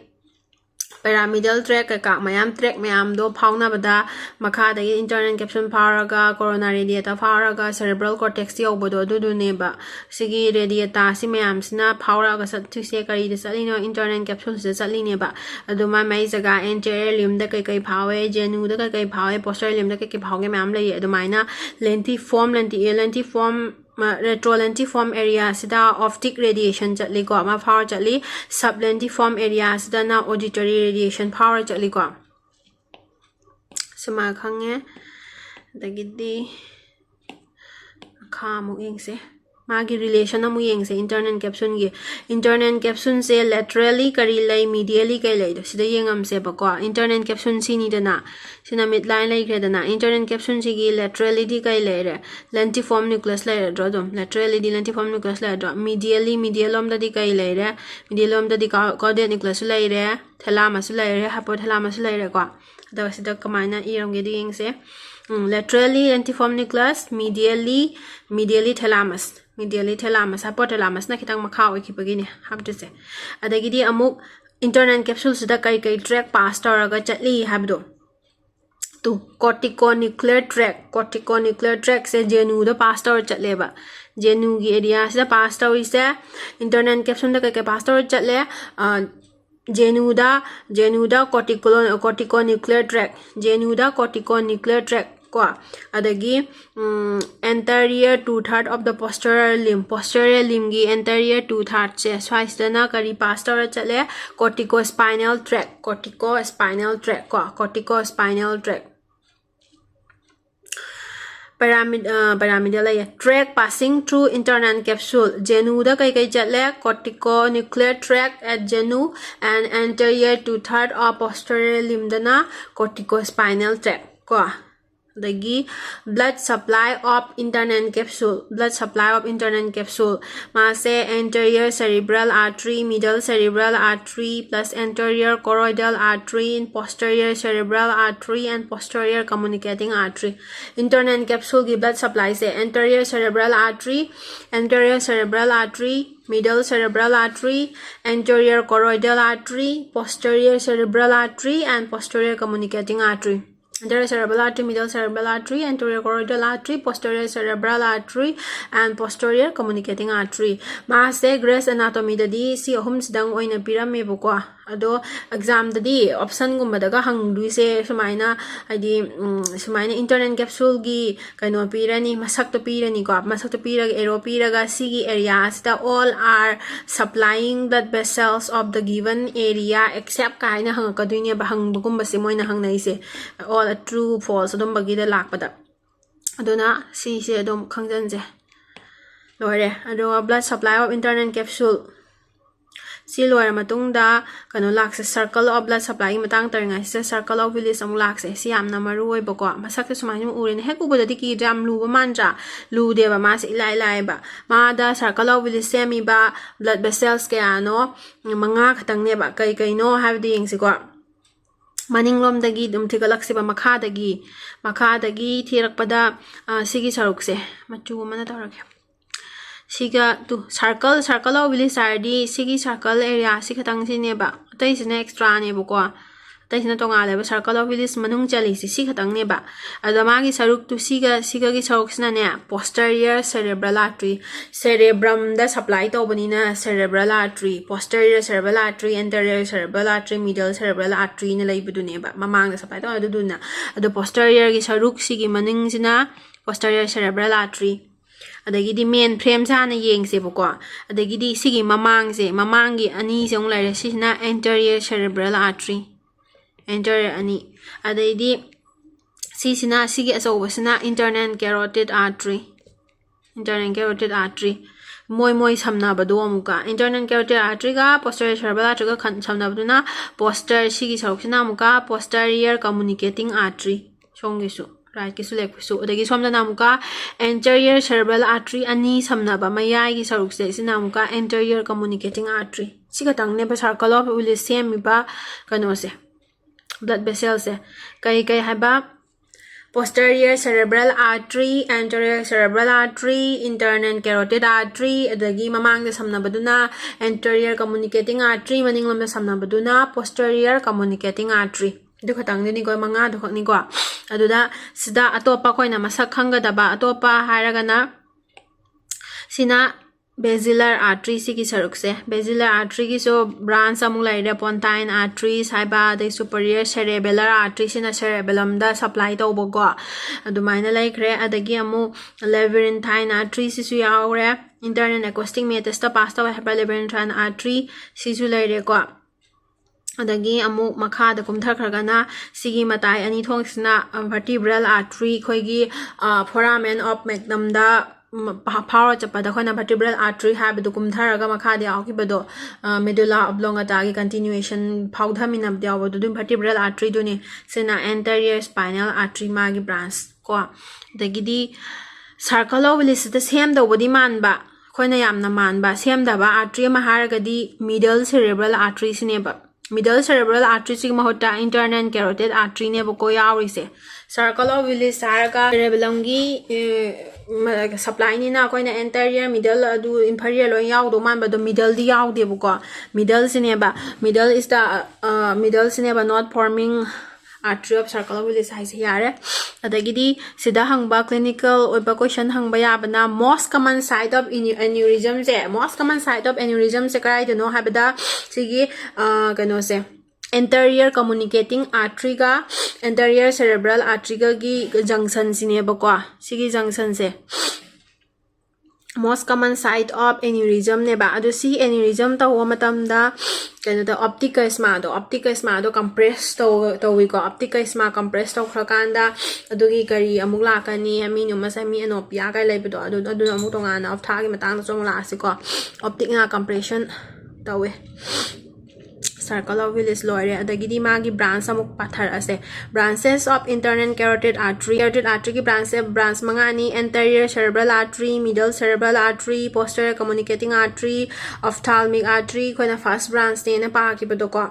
pyramidal tract ꯀꯩꯀꯥ ꯃꯌꯥꯝ, tract ꯃꯌꯥꯝꯗꯣ ꯐꯥꯎꯅꯕꯗ ꯃꯈꯥꯗꯒꯤ internal capsule ꯐꯥꯎꯔꯒ corona radiata ꯐꯥꯎꯔꯒ cerebral cortex ꯌꯧꯕꯗꯣ ꯑꯗꯨꯗꯨꯅꯦꯕ꯫ ꯁꯤꯒꯤ radiata ꯁꯤ ꯃꯌꯥꯝꯁꯤꯅ ꯐꯥꯎꯔꯛꯑꯒ ꯆꯠꯇꯣꯏꯁꯦ ꯀꯔꯤꯗ ꯆꯠꯂꯤꯅꯣ? Internal capsule ꯁꯤꯗ ꯆꯠꯂꯤꯅꯦꯕ꯫ ꯑꯗꯨ ꯃꯥꯏ ꯃꯥꯏ ꯖꯒꯥ, anterior limb ꯗ ꯀꯩꯀꯩ ꯐꯥꯎꯋꯦ, ꯖꯦꯅꯨꯗ ꯀꯩꯀꯩ ꯐꯥꯎꯋꯦ, posterior limb ꯗ ꯀꯩꯀꯩ ꯐꯥꯎꯒꯦ ꯃꯌꯥꯝ ꯂꯩꯌꯦ꯫ ꯑꯗꯨꯃꯥꯏꯅ lentiform, lenti-, lentiform, retrolentiform area ꯁꯤꯗ optic radiation ꯆꯠꯂꯤꯀꯣ, ꯑꯃ ꯐꯥꯎꯔ ꯆꯠꯂꯤ꯫ Sublentiform area ꯁꯤꯗꯅ auditory radiation ꯐꯥꯎꯔ ꯆꯠꯂꯤꯀꯣ꯫ ꯁꯤꯃ ꯈꯪꯉꯦ꯫ ꯑꯗꯒꯤꯗꯤ ꯃꯈꯥ ꯑꯃꯨꯛ ꯌꯦꯡꯁꯦ꯫ ꯃꯥꯒꯤ relation ꯑꯃꯨꯛ ꯌꯦꯡꯁꯦ internal capsuleꯒꯤ꯫ Internal capsuleꯁꯦ laterally ꯀꯔꯤ ꯂꯩ, medially ꯀꯩ ꯂꯩꯗꯣ ꯁꯤꯗ ꯌꯦꯡꯉꯝꯁꯦꯕꯀꯣ꯫ Internal capsule ꯁꯤꯅꯤꯗꯅ, ꯁꯤꯅ midline ꯂꯩꯈ꯭ꯔꯦꯗꯅ꯫ Internal capsuleꯁꯤꯒꯤ laterallyꯗꯤ ꯀꯩ ꯂꯩꯔꯦ? Lentiform nucleus ꯂꯩꯔꯗ꯭ꯔꯣ? ꯑꯗꯨꯝ laterallyꯗꯤ lentiform nucleus ꯂꯩꯔꯗ꯭ꯔꯣ? Medially, medial ꯂꯣꯝꯗꯗꯤ ꯀꯩ ꯂꯩꯔꯦ? Medial ꯂꯣꯝꯗꯗꯤ cau- caudate nucleusꯁꯨ ꯂꯩꯔꯦ, thalamusꯁꯨ ꯂꯩꯔꯦ, hypothalamusꯁꯨ ꯂꯩꯔꯦꯀꯣ꯫ ꯑꯗꯣ ꯁꯤꯗ ꯀꯃꯥꯏꯅ ꯏꯔꯝꯒꯦꯗꯤ ꯌꯦꯡꯁꯦ꯫ ꯎꯝ, laterally lentiform nucleus, medially, medially thalamus, medially thalamus, hypothalamusꯅ ꯈꯤꯇꯪ ꯃꯈꯥ ꯑꯣꯏꯈꯤꯕꯒꯤꯅꯦ ꯍꯥꯞꯇꯣꯏꯁꯦ꯫ ꯑꯗꯒꯤꯗꯤ ꯑꯃꯨꯛ internal capsuleꯁꯤꯗ ꯀꯩ ꯀꯩ tract pass ꯇꯧꯔꯒ ꯆꯠꯂꯤ ꯍꯥꯏꯕꯗꯣ꯫ Two, corticonuclear tract, corticonuclear tractꯁꯦ JNUꯗ pass ꯇꯧꯔ ꯆꯠꯂꯦꯕ꯫ JNUꯒꯤ areaꯁꯤꯗ pass ꯇꯧꯔꯤꯁꯦ, internal capsuleꯗ ꯀꯩ ꯀꯩ pass ꯇꯧꯔ ꯆꯠꯂꯦ? ꯑ, JNUꯗ, JNUꯗ cortico- corticonuclear tract, JNUꯗ corticonuclear tract ꯀꯣ, ꯑꯗꯒꯤ, ꯎꯝ, anterior two third of the posterior limb, posterior limbꯒꯤ anterior two thirdꯁꯦ ꯁ꯭ꯋꯥꯏꯁꯤꯗꯅ ꯀꯔꯤ pass ꯇꯧꯔ ꯆꯠꯂꯦ? Corticospinal tract, corticospinal tract ꯀꯣ, corticospinal tract꯫ Pyramid- ꯑ, pyramidal ꯂꯩꯌꯦ꯫ Tract passing through internal capsule, JNUꯗ ꯀꯩꯀꯩ ꯆꯠꯂꯦ? Corticonuclear tract at JNU and anterior two third of posterior limbꯗꯅ corticospinal tract ꯀꯣ꯫ ꯑꯗꯒꯤ blood supply of internal capsule, blood supply of internal capsule, ꯃꯥꯁꯦ anterior cerebral artery, middle cerebral artery plus anterior choroidal artery, posterior cerebral artery and posterior communicating artery꯫ Internal capsuleꯒꯤ blood supplyꯁꯦ anterior cerebral artery, anterior cerebral artery, middle cerebral artery, anterior choroidal artery, posterior cerebral artery and posterior communicating artery꯫ Anterior cerebral artery, middle cerebral artery, anterior choroidal artery, posterior cerebral artery and posterior communicating artery꯫ ꯃꯥꯁꯦ Gray's Anatomyꯗꯗꯤ ꯁꯤ ꯑꯍꯨꯝꯁꯤꯗꯪ ꯑꯣꯏꯅ ꯄꯤꯔꯝꯃꯦꯕꯀꯣ꯫ ꯑꯗꯣ examꯗꯗꯤ optionꯒꯨꯝꯕꯗꯒ ꯍꯪꯗꯣꯏꯁꯦ ꯁꯨꯃꯥꯏꯅ, ꯍꯥꯏꯗꯤ, ꯎꯝ, ꯁꯨꯃꯥꯏꯅ internal capsuleꯒꯤ ꯀꯩꯅꯣ ꯄꯤꯔꯅꯤ, ꯃꯁꯛꯇꯣ ꯄꯤꯔꯅꯤꯀꯣ꯫ ꯃꯁꯛꯇꯣ ꯄꯤꯔꯒ, arrow ꯄꯤꯔꯒ, ꯁꯤꯒꯤ areaꯁꯤꯗ all are supplying blood vessels of the given area except ꯀꯥꯏꯅ ꯍꯪꯉꯛꯀꯗꯣꯏꯅꯦꯕ, ꯍꯪꯕꯒꯨꯝꯕꯁꯦ ꯃꯣꯏꯅ ꯍꯪꯅꯩꯁꯦ꯫ All true, false ꯑꯗꯨꯝꯕꯒꯤꯗ ꯂꯥꯛꯄꯗ꯫ ꯑꯗꯨꯅ ꯁꯤꯁꯦ ꯑꯗꯨꯝ ꯈꯪꯖꯟꯁꯦ꯫ ꯂꯣꯏꯔꯦ꯫ ꯑꯗꯨꯒ blood supply of internal capsule꯫ ꯁꯤ ꯂꯣꯏꯔ ꯃꯇꯨꯡꯗ ꯀꯩꯅꯣ ꯂꯥꯛꯁꯦ, circle of blood supplyꯒꯤ ꯃꯇꯥꯡ ꯇꯧꯔꯤꯉꯩꯁꯤꯗ circle of Willis ꯑꯃꯨꯛ ꯂꯥꯛꯁꯦ꯫ ꯁꯤ ꯌꯥꯝꯅ ꯃꯔꯨ ꯑꯣꯏꯕꯀꯣ꯫ ꯃꯁꯛꯁꯦ ꯁꯨꯃꯥꯏꯅ ꯁꯨꯝ ꯎꯔꯦꯅꯦ꯫ ꯍꯦꯛ ꯎꯕꯗꯗꯤ ꯀꯤꯗ꯭ꯔꯥ? ꯌꯥꯝ ꯂꯨꯕ ꯃꯥꯟꯗ꯭ꯔꯥ? ꯂꯨꯗꯦꯕ, ꯃꯥꯁꯦ ꯏꯂꯥꯏ ꯂꯥꯏꯌꯦꯕ꯫ ꯃꯥꯗ circle of Willis ꯁꯦꯝꯃꯤꯕ blood vessels ꯀꯌꯥꯅꯣ? ꯃꯉꯥ ꯈꯛꯇꯪꯅꯦꯕ꯫ ꯀꯩ ꯀꯩꯅꯣ ꯍꯥꯏꯕꯗꯤ ꯌꯦꯡꯁꯤꯀꯣ꯫ ꯃꯅꯤꯡꯂꯣꯝꯗꯒꯤ ꯑꯗꯨꯝ ꯊꯤꯒꯠꯂꯛꯁꯤꯕ, ꯃꯈꯥꯗꯒꯤ꯫ ꯃꯈꯥꯗꯒꯤ ꯊꯤꯔꯛꯄꯗ, ꯑ, ꯁꯤꯒꯤ ꯁꯔꯨꯛꯁꯦ, ꯃꯆꯨ ꯑꯃꯅ ꯇꯧꯔꯒꯦ꯫ ꯁꯤꯒ two, circle, circle of Willis ꯍꯥꯏꯔꯗꯤ ꯁꯤꯒꯤ circle area ꯁꯤ ꯈꯛꯇꯪ ꯁꯤꯅꯦꯕ, ꯑꯇꯩꯁꯤꯅ extraꯅꯦꯕꯀꯣ, ꯑꯇꯩꯁꯤꯅ ꯇꯣꯉꯥꯜꯂꯦꯕ꯫ Circle of Willis ꯃꯅꯨꯡ ꯆꯜꯂꯤꯁꯤ ꯁꯤ ꯈꯛꯇꯪꯅꯦꯕ꯫ ꯑꯗꯣ ꯃꯥꯒꯤ ꯁꯔꯨꯛꯇꯨ, ꯁꯤꯒ ꯁꯤꯒꯒꯤ ꯁꯔꯨꯛꯁꯤꯅꯅꯦ, posterior cerebral artery, cerebrumꯗ supply ꯇꯧꯕꯅꯤꯅ cerebral artery, posterior cerebral artery, anterior cerebral artery, middle cerebral arteryꯅ ꯂꯩꯕꯗꯨꯅꯦꯕ, ꯃꯃꯥꯡꯗ supply ꯇꯧꯕ ꯑꯗꯨꯗꯨꯅ꯫ ꯑꯗꯣ posteriorꯒꯤ ꯁꯔꯨꯛꯁꯤꯒꯤ ꯃꯅꯤꯡꯁꯤꯅ posterior cerebral artery꯫ ꯑꯗꯒꯤꯗꯤ main frameꯁꯦ ꯍꯥꯟꯅ ꯌꯦꯡꯁꯦꯕꯀꯣ꯫ ꯑꯗꯒꯤꯗꯤ ꯁꯤꯒꯤ ꯃꯃꯥꯡꯁꯦ, ꯃꯃꯥꯡꯒꯤ ꯑꯅꯤꯁꯦ ꯑꯃꯨꯛ ꯂꯩꯔꯦ꯫ ꯁꯤꯁꯤꯅ anterior cerebral artery, anterior ꯑꯅꯤ꯫ ꯑꯗꯩꯗꯤ ꯁꯤꯁꯤꯅ, ꯁꯤꯒꯤ ꯑꯆꯧꯕꯁꯤꯅ internal carotid artery, internal carotid artery꯫ ꯃꯣꯏ, ꯃꯣꯏ ꯁꯝꯅꯕꯗꯣ ꯑꯃꯨꯛꯀ internal carotid arteryꯒ posterior cerebral arteryꯒ ꯈꯟ-, ꯁꯝꯅꯕꯗꯨꯅ posterior, ꯁꯤꯒꯤ ꯁꯔꯨꯛꯁꯤꯅ ꯑꯃꯨꯛꯀ posterior communicating artery꯫ ꯁꯣꯝꯒꯤꯁꯨ, rightꯀꯤꯁꯨ, leftꯀꯤꯁꯨ꯫ ꯑꯗꯒꯤ ꯁꯣꯝꯗꯅ ꯑꯃꯨꯛꯀ anterior cerebral artery ꯑꯅꯤ ꯁꯝꯅꯕ ꯃꯌꯥꯏꯒꯤ ꯁꯔꯨꯛꯁꯦ, ꯁꯤꯅ ꯑꯃꯨꯛꯀ anterior communicating artery꯫ ꯁꯤ ꯈꯛꯇꯪꯅꯦꯕ circle of Willis ꯁꯦꯝꯃꯤꯕ ꯀꯩꯅꯣꯁꯦ, blood vesselꯁꯦ꯫ ꯀꯩ ꯀꯩ ꯍꯥꯏꯕ? Posterior cerebral artery, anterior cerebral artery, internal carotid artery, ꯑꯗꯒꯤ ꯃꯃꯥꯡꯗ ꯁꯝꯅꯕꯗꯨꯅ anterior communicating artery, ꯃꯅꯤꯡꯂꯣꯝꯗ ꯁꯝꯅꯕꯗꯨꯅ posterior communicating artery꯫ ꯑꯗꯨ ꯈꯛꯇꯪꯗꯨꯅꯤꯀꯣ, ꯃꯉꯥꯗꯨ ꯈꯛꯅꯤꯀꯣ꯫ ꯑꯗꯨꯗ ꯁꯤꯗ ꯑꯇꯣꯞꯄ ꯑꯩꯈꯣꯏꯅ ꯃꯁꯛ ꯈꯪꯒꯗꯕ ꯑꯇꯣꯞꯄ ꯍꯥꯏꯔꯒꯅ, ꯁꯤꯅ basilar artery, ꯁꯤꯒꯤ ꯁꯔꯨꯛꯁꯦ, basilar arteryꯒꯤꯁꯨ branch ꯑꯃꯨꯛ ꯂꯩꯔꯦ, pontine arteries ꯍꯥꯏꯕ, ꯑꯗꯩ superior cerebellar artery, ꯁꯤꯅ cerebellumꯗ supply ꯇꯧꯕꯀꯣ, ꯑꯗꯨꯃꯥꯏꯅ ꯂꯩꯈ꯭ꯔꯦ꯫ ꯑꯗꯒꯤ ꯑꯃꯨꯛ labyrinthine artery, ꯁꯤꯁꯨ ꯌꯥꯎꯔꯦ, internal acoustic meatusꯇ pass ꯇꯧꯋꯦ ꯍꯥꯏꯕ labyrinthine artery, ꯁꯤꯁꯨ ꯂꯩꯔꯦꯀꯣ꯫ ꯑꯗꯒꯤ ꯑꯃꯨꯛ ꯃꯈꯥꯗ ꯀꯨꯝꯊꯈ꯭ꯔꯒꯅ ꯁꯤꯒꯤ ꯃꯇꯥꯏ ꯑꯅꯤ ꯊꯣꯡꯁꯤꯅ vertebral artery, ꯑꯩꯈꯣꯏꯒꯤ, ꯑ, foramen of magnumꯗ ꯐꯥꯎꯔ ꯆꯠꯄꯗ ꯑꯩꯈꯣꯏꯅ vertebral artery ꯍꯥꯏꯕꯗꯣ ꯀꯨꯝꯊꯔꯒ ꯃꯈꯥꯗ ꯌꯥꯎꯈꯤꯕꯗꯣ, medulla oblongata ꯒꯤ continuation ꯐꯥꯎꯊꯃꯤꯟꯅꯕꯗ ꯌꯥꯎꯕꯗꯣ, ꯑꯗꯨꯝ vertebral artery ꯗꯨꯅꯤ꯫ ꯁꯤꯅ anterior spinal artery, ꯃꯥꯒꯤ branch ꯀꯣ꯫ ꯑꯗꯒꯤꯗꯤ circle of Willis ꯁꯤꯗ ꯁꯦꯝꯗꯧꯕꯗꯤ ꯃꯥꯟꯕ, ꯑꯩꯈꯣꯏꯅ ꯌꯥꯝꯅ ꯃꯥꯟꯕ, ꯁꯦꯝꯗꯕ artery ꯑꯃ ꯍꯥꯏꯔꯒꯗꯤ middle cerebral artery ꯁꯤꯅꯦꯕ꯫ Middle cerebral artery ꯁꯤꯒꯤ ꯃꯍꯨꯠꯇ internal carotid artery ꯅꯦꯕꯀꯣ ꯌꯥꯎꯔꯤꯁꯦ꯫ Circle of Willis ꯍꯥꯏꯔꯒ cerebellum ꯒꯤ supply ꯅꯤꯅ ꯑꯩꯈꯣꯏꯅ anterior, middle, ꯑꯗꯨ inferior ꯂꯣꯏ ꯌꯥꯎꯗꯧ ꯃꯥꯟꯕ, ꯑꯗꯣ middle ꯗꯤ ꯌꯥꯎꯗꯦꯕꯀꯣ꯫ Middle ꯁꯤꯅꯦꯕ, middle is the, middle ꯁꯤꯅꯦꯕ not forming artery of circle of Willis ꯍꯥꯏꯁꯦ꯫ ꯌꯥꯔꯦ꯫ ꯑꯗꯒꯤꯗꯤ ꯁꯤꯗ ꯍꯪꯕ clinical ꯑꯣꯏꯕ question ꯍꯪꯕ ꯌꯥꯕꯅ, most common site of aneurysm say, most common site of aneurysm ꯁꯦ ꯀꯗꯥꯏꯗꯅꯣ ꯍꯥꯏꯕꯗ, ꯁꯤꯒꯤ ꯀꯩꯅꯣꯁꯦ, anterior communicating artery ꯒ anterior cerebral artery ꯒꯒꯤ junction ꯁꯤꯅꯦꯕꯀꯣ꯫ ꯁꯤꯒꯤ junction say most common site of aneurysm ꯅꯦꯕ꯫ ꯑꯗꯨ ꯁꯤ aneurysm ꯇꯧꯕ ꯃꯇꯝꯗ ꯀꯩꯅꯣꯗ optic chiasma ꯗꯣ, optic chiasma ꯗꯣ compress ꯇꯧ ꯇꯧꯋꯤꯀꯣ꯫ Optic chiasma compress ꯇꯧꯈ꯭ꯔꯀꯥꯟꯗ ꯑꯗꯨꯒꯤ ꯀꯔꯤ ꯑꯃꯨꯛ ꯂꯥꯛꯀꯅꯤ, hemianopia, hemianopia ꯀꯥꯏ ꯂꯩꯕꯗꯣ, ꯑꯗꯨ ꯑꯗꯨꯅ ꯑꯃꯨꯛ ꯇꯣꯉꯥꯟꯅ ophtha ꯒꯤ ꯃꯇꯥꯡꯗꯁꯨ ꯑꯃꯨꯛ ꯂꯥꯛꯑꯁꯤꯀꯣ꯫ Optic ꯅ compression ꯇꯧꯋꯦ꯫ Circle of Willis ꯂꯣꯏꯔꯦ꯫ ꯑꯗꯒꯤꯗꯤ ꯃꯥꯒꯤ branch ꯑꯃꯨꯛ ꯄꯥꯊꯔꯛꯑꯁꯦ꯫ Branches of internal carotid artery. Carotid artery ꯒꯤ branch ꯁꯦ branch ꯃꯉꯥꯅꯤ: anterior cerebral artery, middle cerebral artery, posterior communicating artery, ophthalmic artery, ꯑꯩꯈꯣꯏꯅ first branch ꯅꯦꯅ ꯄꯥꯈꯤꯕꯗꯣꯀꯣ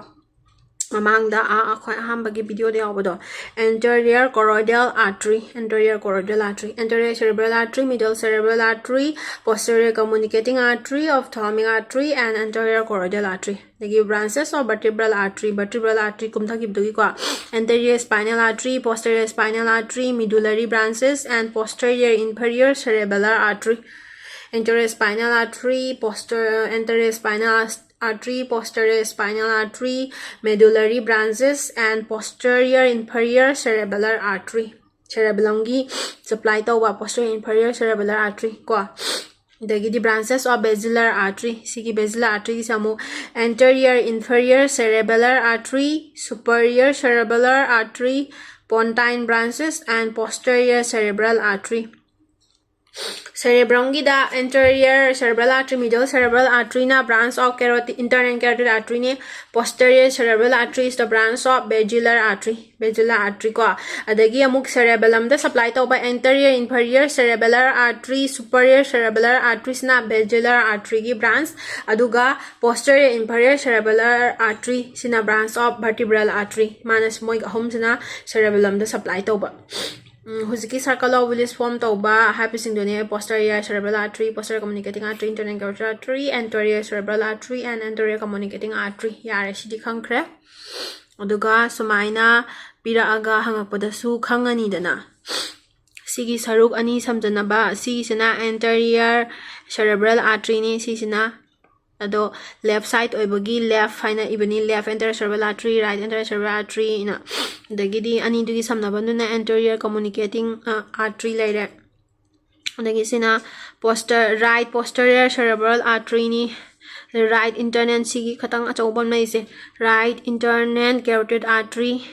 ꯃꯃꯥꯡꯗ, ꯑꯥ, ꯑꯩꯈꯣꯏ ꯑꯍꯥꯟꯕꯒꯤ video ꯗ ꯌꯥꯎꯕꯗꯣ꯫ Anterior choroidal artery, anterior choroidal artery, anterior cerebral artery, middle cerebral artery, posterior communicating artery, ophthalmic artery and anterior choroidal artery. ꯑꯗꯒꯤ branches of vertebral artery, vertebral artery ꯀꯨꯝꯊꯈꯤꯕꯗꯨꯒꯤꯀꯣ, anterior spinal artery, posterior spinal artery, medullary branches and posterior inferior cerebellar artery. Anterior spinal artery, posterior, anterior spinal artery, posterior spinal artery, medullary branches and posterior inferior cerebellar artery. Cerebellum ꯒꯤ supply ꯇꯧꯕ posterior inferior cerebellar artery ꯀꯣ꯫ ꯑꯗꯒꯤꯗꯤ branches of basilar artery, ꯁꯤꯒꯤ basilar artery ꯒꯤꯁꯦ ꯑꯃꯨꯛ anterior inferior cerebellar artery, superior cerebellar artery, pontine branches and posterior cerebral artery. Cerebrumꯒꯤꯗ anterior cerebral artery, middle cerebral arteryꯅ branch of carotid, internal carotid arteryꯅꯤ. Posterior cerebral artery is the branch of basilar artery, basilar artery ꯀꯣ. ꯑꯗꯒꯤ ꯑꯃꯨꯛ cerebellumꯗ supply ꯇꯧꯕ anterior inferior cerebellar artery, superior cerebellar arteryꯁꯤꯅ basilar arteryꯒꯤ branch, ꯑꯗꯨꯒ posterior inferior cerebellar artery ꯁꯤꯅ branch of vertebral artery꯫ ꯃꯥꯅ ꯃꯣꯏ ꯑꯍꯨꯝꯁꯤꯅ cerebellumꯗ supply ꯇꯧꯕ꯫ ꯎꯝ, ꯍꯧꯖꯤꯛꯀꯤ circle of Willis form ꯇꯧꯕ ꯍꯥꯏꯕꯁꯤꯡꯗꯨꯅꯦ posterior cerebral artery, posterior communicating artery, internal carotid artery, anterior cerebral artery and anterior communicating artery꯫ ꯌꯥꯔꯦ, ꯁꯤꯗꯤ ꯈꯪꯈ꯭ꯔꯦ꯫ ꯑꯗꯨꯒ ꯁꯨꯃꯥꯏꯅ ꯄꯤꯔꯛꯑꯒ ꯍꯪꯉꯛꯄꯗꯁꯨ ꯈꯪꯉꯅꯤꯗꯅ꯫ ꯁꯤꯒꯤ ꯁꯔꯨꯛ ꯑꯅꯤ ꯁꯝꯖꯟꯅꯕ, ꯁꯤꯒꯤꯁꯤꯅ anterior cerebral arteryꯅꯤ, ꯁꯤꯁꯤꯅ ꯑꯗꯣ left side ꯑꯣꯏꯕꯒꯤ left ꯍꯥꯏꯅ ꯏꯕꯅꯤ, left anterior cerebral artery, right anterior cerebral arteryꯅ꯫ ꯑꯗꯒꯤꯗꯤ ꯑꯅꯤꯗꯨꯒꯤ ꯁꯝꯅꯕꯗꯨꯅ anterior communicating, ꯑ, artery ꯂꯩꯔꯦ꯫ ꯑꯗꯒꯤ ꯁꯤꯅ posterior, right posterior cerebral arteryꯅꯤ꯫ Right internal, ꯁꯤꯒꯤ ꯈꯇꯪ ꯑꯆꯧꯕ ꯑꯃ ꯂꯩꯁꯦ, right internal carotid artery꯫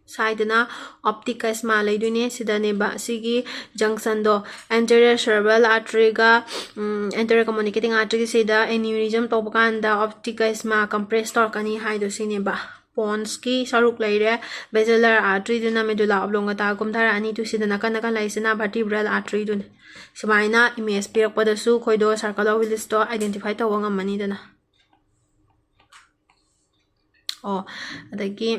ꯁ꯭ꯋꯥꯏꯗꯅ optic chiasma ꯂꯩꯗꯣꯏꯅꯦ꯫ ꯁꯤꯗꯅꯦꯕ ꯁꯤꯒꯤ junctionꯗꯣ, anterior cerebral arteryꯒ, ꯎꯝ, anterior communicating arteryꯁꯤꯗ aneurysm ꯇꯧꯕ ꯀꯥꯟꯗ optic chiasma compress ꯇꯧꯔꯛꯀꯅꯤ ꯍꯥꯏꯗꯣ ꯁꯤꯅꯦꯕ꯫ Ponsꯀꯤ ꯁꯔꯨꯛ ꯂꯩꯔꯦ, basilar arteryꯗꯨꯅ medulla oblongata ꯀꯨꯝꯊꯔꯛꯑꯅꯤ꯫ ꯇꯨ ꯁꯤꯗ ꯅꯥꯀꯟ ꯅꯥꯀꯟ ꯂꯩꯁꯤꯅ vertebral arteryꯗꯨꯅꯤ꯫ ꯁꯨꯃꯥꯏꯅ image ꯄꯤꯔꯛꯄꯗꯁꯨ ꯑꯩꯈꯣꯏꯗꯣ circle of Willisꯇꯣ identify ꯇꯧꯕ ꯉꯝꯃꯅꯤꯗꯅ꯫ ꯑꯣ, ꯑꯗꯒꯤ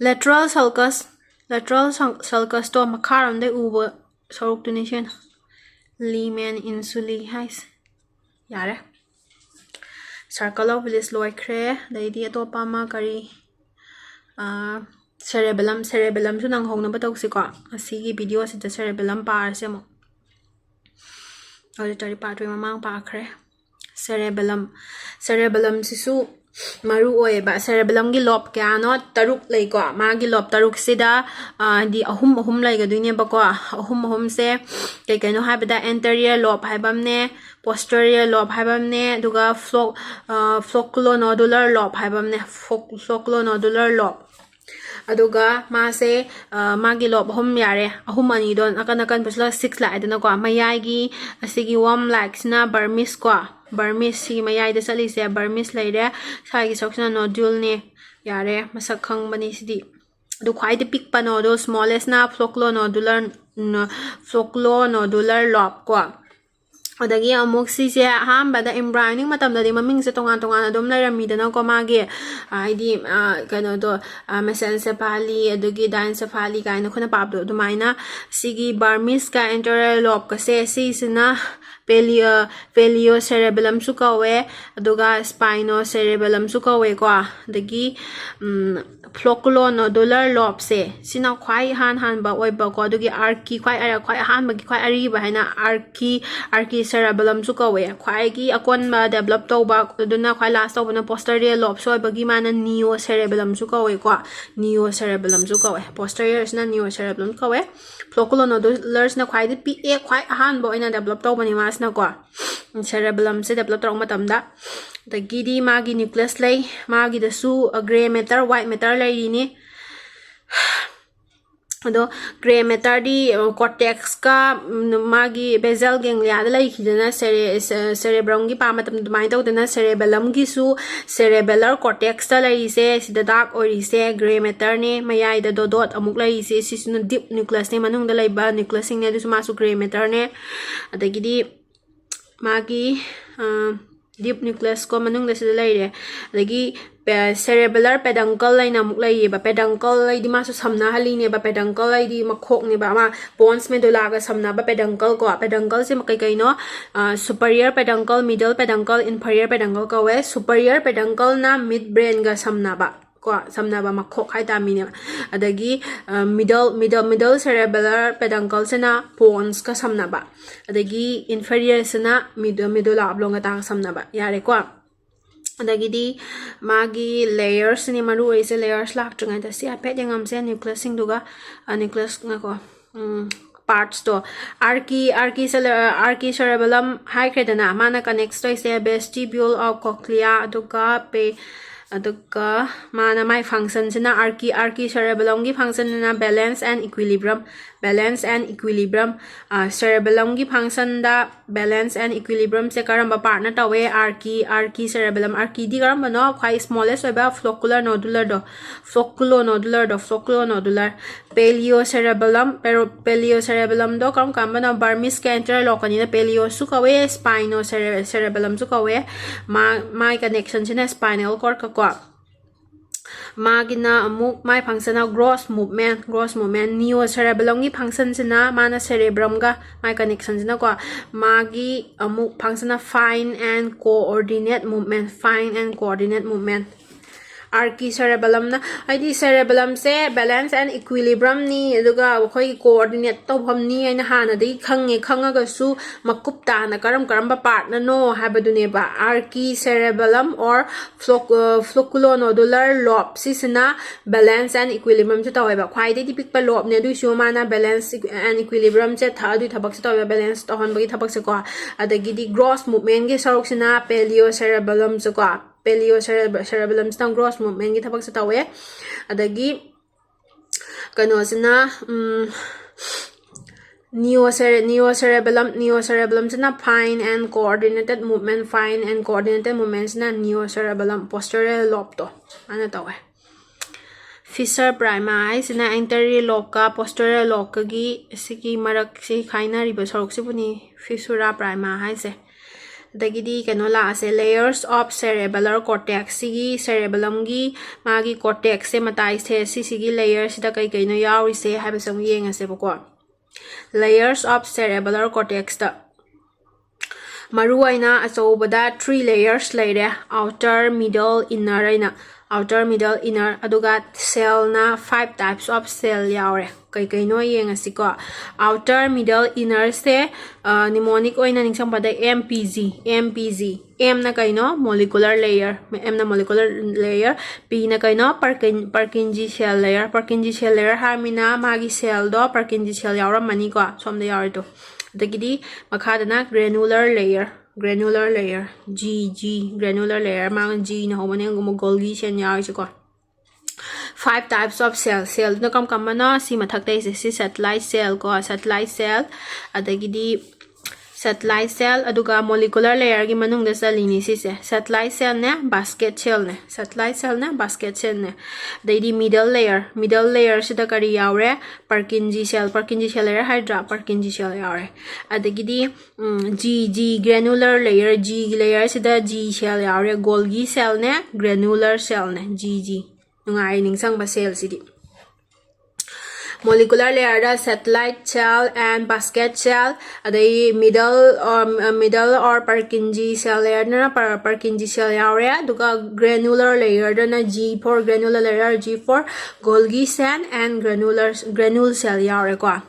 lateral sulcus, lateral sul-, sulcusꯇꯣ ꯃꯈꯥꯔꯣꯝꯗꯩ ꯎꯕ ꯁꯔꯨꯛꯇꯨꯅꯤ ꯁꯤꯅ, limen insulae ꯍꯥꯏꯁꯦ꯫ ꯌꯥꯔꯦ, circle of Willis ꯂꯣꯏꯈ꯭ꯔꯦ꯫ ꯑꯗꯩꯗꯤ ꯑꯇꯣꯞꯄ ꯑꯃ ꯀꯔꯤ, ꯑꯥ, cerebellum, cerebellumꯁꯨ ꯅꯪꯍꯧꯅꯕ ꯇꯧꯁꯤꯀꯣ꯫ ꯉꯁꯤꯒꯤ videoꯁꯤꯗ cerebellum ꯄꯥꯔꯁꯦ ꯑꯃꯨꯛ꯫ Auditory pathway ꯃꯃꯥꯡ ꯄꯥꯈ꯭ꯔꯦ꯫ Cerebellum, cerebellumꯁꯤꯁꯨ ꯃꯔꯨ ꯑꯣꯏꯌꯦꯕ꯫ Cerebellumꯒꯤ lobe ꯀꯌꯥꯅꯣ? ꯇꯔꯨꯛ ꯂꯩꯀꯣ꯫ ꯃꯥꯒꯤ lobe ꯇꯔꯨꯛꯁꯤꯗ, ꯑ, ꯍꯥꯏꯗꯤ ꯑꯍꯨꯝ ꯑꯍꯨꯝ ꯂꯩꯒꯗꯣꯏꯅꯦꯕꯀꯣ꯫ ꯑꯍꯨꯝ ꯑꯍꯨꯝꯁꯦ ꯀꯩ ꯀꯩꯅꯣ ꯍꯥꯏꯕꯗ, anterior lobe ꯍꯥꯏꯕ ꯑꯃꯅꯦ, posterior lobe ꯍꯥꯏꯕ ꯑꯃꯅꯦ, ꯑꯗꯨꯒ flo-, ꯑ, flocculonodular lobe ꯍꯥꯏꯕ ꯑꯃꯅꯦ, fo-, flocculonodular lobe꯫ ꯑꯗꯨꯒ ꯃꯥꯁꯦ ꯃꯥꯒꯤ ꯂꯣꯞ ꯑꯍꯨꯝ ꯌꯥꯔꯦ, ꯑꯍꯨꯝ ꯑꯅꯤꯗꯣ ꯅꯥꯀꯟ ꯅꯥꯀꯟ ꯄꯨꯁꯤꯜꯂꯒ ꯁꯤꯛꯁ ꯂꯥꯛꯑꯦꯗꯅꯀꯣ꯫ ꯃꯌꯥꯏꯒꯤ ꯑꯁꯤꯒꯤ ꯋꯥꯔꯝ ꯂꯥꯏꯛꯁꯤꯅ ꯕꯔꯃꯤꯁ ꯀꯣ, ꯕꯔꯃꯤꯁ ꯁꯤꯒꯤ ꯃꯌꯥꯏꯗ ꯆꯠꯂꯤꯁꯦ ꯕꯔꯃꯤꯁ ꯂꯩꯔꯦ꯫ ꯁ꯭ꯋꯥꯏꯒꯤ ꯁꯔꯨꯛꯁꯤꯅ ꯅꯣꯗ꯭ꯌꯨꯜꯅꯦ꯫ ꯌꯥꯔꯦ, ꯃꯁꯛ ꯈꯪꯕꯅꯤ ꯁꯤꯗꯤ꯫ ꯑꯗꯨ ꯈ꯭ꯋꯥꯏꯗꯒꯤ ꯄꯤꯛꯄ ꯅꯣꯗꯣ, ꯁ꯭ꯃꯣꯂꯦꯁꯅ ꯐ꯭ꯂꯣꯀ꯭ꯂꯣꯅꯣꯗꯨꯂꯔ, ꯐ꯭ꯂꯣꯀ꯭ꯂꯣꯅꯣꯗꯨꯂꯔ ꯂꯣꯞ ꯀꯣ꯫ ꯑꯗꯒꯤ ꯑꯃꯨꯛ ꯁꯤꯁꯦ ꯑꯍꯥꯟꯕꯗ ꯏꯝꯕ꯭ꯔꯥꯏꯑꯣꯅꯤꯛ ꯃꯇꯝꯗꯗꯤ ꯃꯃꯤꯡꯁꯦ ꯇꯣꯉꯥꯟ ꯇꯣꯉꯥꯟꯅ ꯑꯗꯨꯝ ꯂꯩꯔꯝꯃꯤꯗꯅꯀꯣ꯫ ꯃꯥꯒꯤ ꯍꯥꯏꯗꯤ ꯀꯩꯅꯣꯗꯣ, ꯃꯦꯁꯦꯟꯁꯦꯐꯥꯂꯤ ꯑꯗꯒꯤ ꯗꯥꯏꯟꯁꯦꯐꯥꯂꯤ ꯀꯥꯏꯅ ꯑꯩꯈꯣꯏꯅ ꯄꯥꯕꯗꯣ ꯑꯗꯨꯃꯥꯏꯅ꯫ ꯁꯤꯒꯤ ꯕꯔꯃꯤꯁꯀ ꯑꯦꯟꯇꯔꯤꯌꯔ ꯂꯣꯞꯀꯁꯦ ꯁꯤꯁꯤꯅ ꯄꯦꯂꯤꯑꯣ ꯄꯦꯂꯤꯑꯣ ꯁꯦꯔꯦꯕꯦꯂꯝꯁꯨ ꯀꯧꯋꯦ, ꯑꯗꯨꯒ ꯁ꯭ꯄꯥꯏꯅꯣ ꯁꯦꯔꯦꯕꯦꯂꯝꯁꯨ ꯀꯧꯋꯦꯀꯣ꯫ ꯑꯗꯒꯤ ꯐ꯭ꯂꯣꯀ꯭ꯂꯣꯅꯣꯗꯨꯂꯔ ꯂꯣꯞꯁꯦ ꯁꯤꯅ ꯈ꯭ꯋꯥꯏ ꯏꯍꯥꯟ ꯍꯥꯟꯕ ꯑꯣꯏꯕꯀꯣ꯫ ꯑꯗꯨꯒꯤ ꯑꯥꯔꯀꯤ ꯈ꯭ꯋꯥꯏ ꯑꯔ- ꯈ꯭ꯋꯥꯏ ꯑꯍꯥꯟꯕꯒꯤ ꯈ꯭ꯋꯥꯏ ꯑꯔꯤꯕ ꯍꯥꯏꯅ ꯑꯥꯔꯀꯤ ꯑꯥꯔꯀꯤ ꯁꯦꯔꯦꯕꯦꯂꯝꯁꯨ ꯀꯧꯋꯦ꯫ ꯈ꯭ꯋꯥꯏꯒꯤ ꯑꯀꯣꯟꯕ ꯗꯦꯕꯂꯞ ꯇꯧꯕ ꯑꯗꯨꯅ ꯈ꯭ꯋꯥꯏ ꯂꯥꯁ ꯇꯧꯕꯅ ꯄꯣꯁꯇꯔꯤꯌꯔ ꯂꯣꯞꯁꯨ ꯑꯣꯏꯕꯒꯤ ꯃꯥꯅ ꯅꯤꯑꯣ ꯁꯦꯔꯦꯕꯦꯂꯝꯁꯨ ꯀꯧꯋꯦꯀꯣ꯫ ꯅꯤꯑꯣ ꯁꯦꯔꯦꯕꯦꯂꯝꯁꯨ ꯀꯧꯋꯦ꯫ ꯄꯣꯁꯇꯔꯤꯌꯔꯁꯤꯅ ꯅꯤꯑꯣ ꯁꯦꯔꯦꯕꯦꯂꯝ ꯀꯧꯋꯦ꯫ ꯐ꯭ꯂꯣꯀ꯭ꯂꯣꯅꯣꯗꯨꯂꯔꯁꯤꯅ ꯈ꯭ꯋꯥꯏꯗꯒꯤ ꯄꯤꯛꯑꯦ, ꯈ꯭ꯋꯥꯏ ꯑꯍꯥꯟꯕ ꯑꯣꯏꯅ ꯗꯦꯕꯂꯞ ꯇꯧꯕꯅꯤ ꯃꯥꯁꯤꯅꯀꯣ꯫ ꯁꯦꯔꯦꯕꯦꯂꯝꯁꯦ ꯗꯦꯕꯂꯞ ꯇꯧꯔꯛꯄ ꯃꯇꯝꯗ꯫ ꯑꯗꯒꯤꯗꯤ ꯃꯥꯒꯤ ꯅ꯭ꯌꯨꯀ꯭ꯂꯤꯌꯁ ꯂꯩ, ꯃꯥꯒꯤꯗꯁꯨ ꯒ꯭ꯔꯦ ꯃꯦꯇꯔ, ꯋꯥꯏꯠ ꯃꯦꯇꯔ ꯂꯩꯔꯤꯅꯤ꯫ ꯑꯗꯣ ꯒ꯭ꯔꯦ ꯃꯦꯇꯔꯗꯤ ꯀꯣꯔꯇꯦꯛꯁꯀ ꯃꯥꯒꯤ ꯕꯦꯖꯦꯜ ꯒꯦꯡꯂꯤꯌꯥꯗ ꯂꯩꯈꯤꯗꯅ ꯁꯦꯔꯦ ꯁꯦꯔꯦꯕ꯭ꯔꯝꯒꯤ ꯄꯥ ꯃꯇꯝꯗ ꯑꯗꯨꯃꯥꯏꯅ ꯇꯧꯗꯅ ꯁꯦꯔꯦꯕꯦꯂꯝꯒꯤꯁꯨ ꯁꯦꯔꯦꯕꯦꯂꯔ ꯀꯣꯔꯇꯦꯛꯁꯇ ꯂꯩꯔꯤꯁꯦ ꯁꯤꯗ ꯗꯥꯔꯛ ꯑꯣꯏꯔꯤꯁꯦ ꯒ꯭ꯔꯦ ꯃꯦꯇꯔꯅꯦ꯫ ꯃꯌꯥꯏꯗ ꯗꯣꯗꯣꯠ ꯑꯃꯨꯛ ꯂꯩꯔꯤꯁꯦ ꯁꯤꯁꯤꯅ ꯗꯤꯞ ꯅ꯭ꯌꯨꯀ꯭ꯂꯤꯌꯁꯅꯦ, ꯃꯅꯨꯡꯗ ꯂꯩꯕ ꯅ꯭ꯌꯨꯀ꯭ꯂꯤꯌꯁꯁꯤꯡꯅꯦ, ꯑꯗꯨꯁꯨ ꯃꯥꯁꯨ ꯒ꯭ꯔꯦ ꯃꯦꯇꯔꯅꯦ꯫ ꯑꯗꯒꯤꯗꯤ ꯃꯥꯒꯤ ꯗꯤꯞ ꯅ꯭ꯌꯨꯀ꯭ꯂꯤꯌꯁꯀꯣ ꯃꯅꯨꯡꯗ ꯁꯤꯗ ꯂꯩꯔꯦ꯫ ꯑꯗꯒꯤ ꯁꯦꯔꯦꯕꯦꯂꯔ ꯄꯦꯗꯪꯀꯜ ꯍꯥꯏꯅ ꯑꯃꯨꯛ ꯂꯩꯌꯦꯕ꯫ ꯄꯦꯗꯪꯀꯜ ꯍꯥꯏꯗꯤ ꯃꯥꯁꯨ ꯁꯝꯅꯍꯜꯂꯤꯅꯦꯕ꯫ ꯄꯦꯗꯪꯀꯜ ꯍꯥꯏꯗꯤ ꯃꯈꯣꯛꯅꯦꯕ, ꯑꯃ ꯄꯣꯟꯁ ꯃꯦꯗꯨꯂꯥꯒ ꯁꯝꯅꯕ ꯄꯦꯗꯪꯀꯜ ꯀꯣ꯫ ꯄꯦꯗꯪꯀꯜꯁꯦ ꯀꯩ ꯀꯩꯅꯣ? ꯁꯨꯄꯔꯤꯌꯔ ꯄꯦꯗꯪꯀꯜ, ꯃꯤꯗꯜ ꯄꯦꯗꯪꯀꯜ, ꯏꯟꯐꯔꯤꯌꯔ ꯄꯦꯗꯪꯀꯜ ꯀꯧꯋꯦ꯫ ꯁꯨꯄꯔꯤꯌꯔ ꯄꯦꯗꯪꯀꯜꯅ ꯃꯤꯗ ꯕ꯭ꯔꯦꯟꯒ ꯁꯝꯅꯕ ꯀꯣ, ꯁꯝꯅꯕ ꯃꯈꯣꯛ ꯍꯥꯏꯇꯥꯔꯃꯤꯅꯦꯕ꯫ ꯑꯗꯒꯤ ꯃꯤꯗꯜ ꯃꯤꯗꯜ ꯃꯤꯗꯜ ꯁꯦꯔꯦꯕꯦꯂꯔ ꯄꯦꯗꯪꯀꯜꯁꯤꯅ ꯄꯣꯟꯁꯀ ꯁꯝꯅꯕ, ꯑꯗꯒꯤ ꯏꯟꯐꯔꯤꯌꯔꯁꯤꯅ ꯃꯤꯗꯣ ꯃꯤꯗꯨꯂꯥ ꯑꯣꯕ꯭ꯂꯣꯡꯒꯇꯥꯒ ꯁꯝꯅꯕ꯫ ꯌꯥꯔꯦꯀꯣ꯫ ꯑꯗꯒꯤꯗꯤ ꯃꯥꯒꯤ ꯂꯦꯌꯔꯁꯤꯅꯦ ꯃꯔꯨ ꯑꯣꯏꯔꯤꯁꯦ꯫ ꯂꯦꯌꯔꯁ ꯂꯥꯛꯇ꯭ꯔꯤꯉꯩꯗ ꯁꯤ ꯍꯥꯏꯐꯦꯠ ꯌꯦꯡꯉꯝꯁꯦ꯫ ꯅ꯭ꯌꯨꯀ꯭ꯂꯤꯌꯁꯁꯤꯡꯗꯨꯒ ꯅ꯭ꯌꯨꯀ꯭ꯂꯤꯌꯁ ꯉꯥꯏꯈꯣ, ꯄꯥꯔꯠꯁꯇꯣ꯫ ꯑꯥꯔꯀꯤ ꯑꯥꯔꯀꯤ ꯑꯥꯔꯀꯤ ꯁꯦꯔꯦꯕꯦꯂꯝ ꯍꯥꯏꯈ꯭ꯔꯦꯗꯅ, ꯃꯥꯅ ꯀꯅꯦꯛꯁ ꯇꯧꯔꯤꯁꯦ vestibule of cochlea ꯑꯗꯨꯒ ꯄꯦ ꯑꯗꯨꯒ ꯃꯥꯅ ꯃꯥꯏ functionꯁꯤꯅ archi, archicerebellumꯒꯤ functionꯁꯤꯅ balance and equilibrium, balance and equilibrium꯫ Cerebellumꯒꯤ functionꯗ balance and equilibriumꯁꯦ ꯀꯔꯝꯕ partꯅ ꯇꯧꯋꯦ? Archi, archicerebellum꯫ Archiꯗꯤ ꯀꯔꯝꯕꯅꯣ? ꯈ꯭ꯋꯥꯏ smallest ꯑꯣꯏꯕ flocculonodularꯗꯣ, flocculonodularꯗꯣ, flocculonodular꯫ Paleocerebellum, pero-, paleocerebellumꯗꯣ ꯀꯔꯝ ꯀꯔꯝꯕꯅꯣ? Vermisꯒ anterior lobeꯀꯅꯤꯅ paleoꯁꯨ ꯀꯧꯋꯦ, spinocerebellumꯁꯨ ꯀꯧꯋꯦ꯫ ꯃꯥ, ꯃꯥꯒꯤ connectionꯁꯤꯅ spinal cordꯀ ꯀꯣ꯫ ꯃꯥꯒꯤꯅ ꯑꯃꯨꯛ ꯃꯥꯏ functionꯅ gross movement, gross movement꯫ Neocerebellumꯒꯤ functionꯁꯤꯅ ꯃꯥꯅ cerebrumꯒ ꯃꯥꯏ connectionꯁꯤꯅꯀꯣ, ꯃꯥꯒꯤ ꯑꯃꯨꯛ functionꯅ fine and coordinate movement, fine and coordinate movement꯫ Archicerebellumꯅ, ꯍꯥꯏꯗꯤ cerebellumꯁꯦ balance and equilibriumꯅꯤ, ꯑꯗꯨꯒ ꯑꯩꯈꯣꯏꯒꯤ coordinate ꯇꯧꯐꯝꯅꯤ ꯍꯥꯏꯅ ꯍꯥꯟꯅꯗꯒꯤ ꯈꯪꯉꯦ꯫ ꯈꯪꯉꯒꯁꯨ ꯃꯀꯨꯞ ꯇꯥꯅ ꯀꯔꯝ ꯀꯔꯝꯕ partꯅꯅꯣ ꯍꯥꯏꯕꯗꯨꯅꯦꯕ꯫ Archicerebellum or floc-, flocculonodular lobe ꯁꯤꯁꯤꯅ balance and equilibriumꯁꯨ ꯇꯧꯋꯦꯕ꯫ ꯈ꯭ꯋꯥꯏꯗꯒꯤ ꯄꯤꯛꯄ lobeꯅꯦ, ꯑꯗꯨꯏꯁꯨ ꯃꯥꯅ balance and equilibriumꯁꯦ ꯊ-, ꯑꯗꯨꯏ ꯊꯕꯛꯁꯦ ꯇꯧꯋꯦꯕ, balance ꯇꯧꯍꯟꯕꯒꯤ ꯊꯕꯛꯁꯦꯀꯣ꯫ ꯑꯗꯒꯤꯗꯤ gross movementꯀꯤ ꯁꯔꯨꯛꯁꯤꯅ paleocerebellumꯁꯦꯀꯣ, paleocerebellumꯁꯤꯅ gross movementꯀꯤ ꯊꯕꯛꯁꯦ ꯇꯧꯋꯦ꯫ ꯑꯗꯒꯤ ꯀꯩꯅꯣꯁꯤꯅ, ꯎꯝ, neocere-, neocerebellum, neocerebellumꯁꯤꯅ fine and coordinated movement, fine and coordinated movementꯁꯤꯅ neocerebellum, posterior lobeꯇꯣ ꯃꯥꯅ ꯇꯧꯋꯦ꯫ Fissura prima ꯍꯥꯏꯁꯤꯅ anterior lobeꯀ posterior lobeꯀꯒꯤ ꯁꯤꯒꯤ ꯃꯔꯛꯁꯤ ꯈꯥꯏꯅꯔꯤꯕ ꯁꯔꯨꯛꯁꯤꯕꯨꯅꯤ fissura prima ꯍꯥꯏꯁꯦ꯫ ꯑꯗꯒꯤꯗꯤ ꯀꯩꯅꯣ ꯂꯥꯛꯑꯁꯦ, layers of cerebellar cortex꯫ ꯁꯤꯒꯤ cerebellumꯒꯤ ꯃꯥꯒꯤ cortexꯁꯦ, ꯃꯇꯥꯏꯁꯦ, ꯁꯤꯁꯤꯒꯤ layerꯁꯤꯗ ꯀꯩ ꯀꯩꯅꯣ ꯌꯥꯎꯔꯤꯁꯦ ꯍꯥꯏꯕꯁꯦ ꯑꯃꯨꯛ ꯌꯦꯡꯉꯁꯦꯕꯀꯣ꯫ Layers of cerebellar cortexꯇ ꯃꯔꯨꯑꯣꯏꯅ ꯑꯆꯧꯕꯗ three layers ꯂꯩꯔꯦ, outer, middle, inner ꯍꯥꯏꯅ꯫ Outer, middle, inner, ꯑꯗꯨꯒ cellꯅ five types of cell ꯌꯥꯎꯔꯦ꯫ ꯀꯩ ꯀꯩꯅꯣ ꯌꯦꯡꯉꯁꯤꯀꯣ꯫ Outer, middle, innerꯁꯦ, ꯑ, mnemonic ꯑꯣꯏꯅ ꯅꯤꯡꯁꯤꯡꯕꯗ M P G, M P G꯫ Mꯅ ꯀꯩꯅꯣ? Molecular layer, Mꯅ molecular layer꯫ Pꯅ ꯀꯩꯅꯣ? Purkin-, Purkinje cell layer, Purkinje cell layer ꯍꯥꯏꯔꯃꯤꯅ ꯃꯥꯒꯤ cellꯗꯣ Purkinje cell ꯌꯥꯎꯔꯝꯃꯅꯤꯀꯣ, ꯁꯣꯝꯗ ꯌꯥꯎꯔꯤꯗꯣ꯫ ꯑꯗꯒꯤꯗꯤ ꯃꯈꯥꯗꯅ granular layer, granular layer, G G, granular layer, ꯃꯥꯒ G ꯅ ꯍꯧꯕꯅꯦ꯫ ꯑꯗꯨꯒꯨꯝꯕ Golgi cell ꯌꯥꯎꯔꯤꯁꯦꯀꯣ꯫ Five types of cell, cell ꯗꯨꯅ ꯀꯔꯝ ꯀꯔꯝꯕꯅꯣ? ꯁꯤ ꯃꯊꯛꯇꯩꯁꯦ, ꯁꯤ satellite cell ꯀꯣ, satellite cell, ꯑꯗꯒꯤꯗꯤ satellite cell, ꯑꯗꯨꯒ molecular layer ꯒꯤ ꯃꯅꯨꯡꯗ ꯆꯜꯂꯤꯅꯤ ꯁꯤꯁꯦ꯫ Satellite cell ꯅꯦ, basket cell ꯅꯦ, satellite cell ꯅꯦ, basket cell ꯅꯦ꯫ ꯑꯗꯩꯗꯤ middle layer, middle layer ꯁꯤꯗ ꯀꯔꯤ ꯌꯥꯎꯔꯦ? Purkinje cell, Purkinje cell ꯂꯩꯔꯦ ꯍꯥꯏꯗ꯭ꯔꯥ? Purkinje cell ꯌꯥꯎꯔꯦ꯫ ꯑꯗꯒꯤꯗꯤ, ꯎꯝ, G G, granular layer, G ꯒꯤ layer ꯁꯤꯗ G cell ꯌꯥꯎꯔꯦ, Golgi cell ꯅꯦ, granular cell ꯅꯦ, G G꯫ ꯅꯨꯡꯉꯥꯏ ꯅꯤꯡꯁꯪꯕ cell CD. Molecular layer the satellite cell and basket cell, ꯑꯗꯩ middle, um, middle or Purkinje cell layer ꯗꯅ Per-, Purkinje cell ꯌꯥꯎꯔꯦ, ꯑꯗꯨꯒ granular layer ꯗꯅ G for granular layer, G for Golgi cell and granular, granule cell ꯌꯥꯎꯔꯦꯀꯣ꯫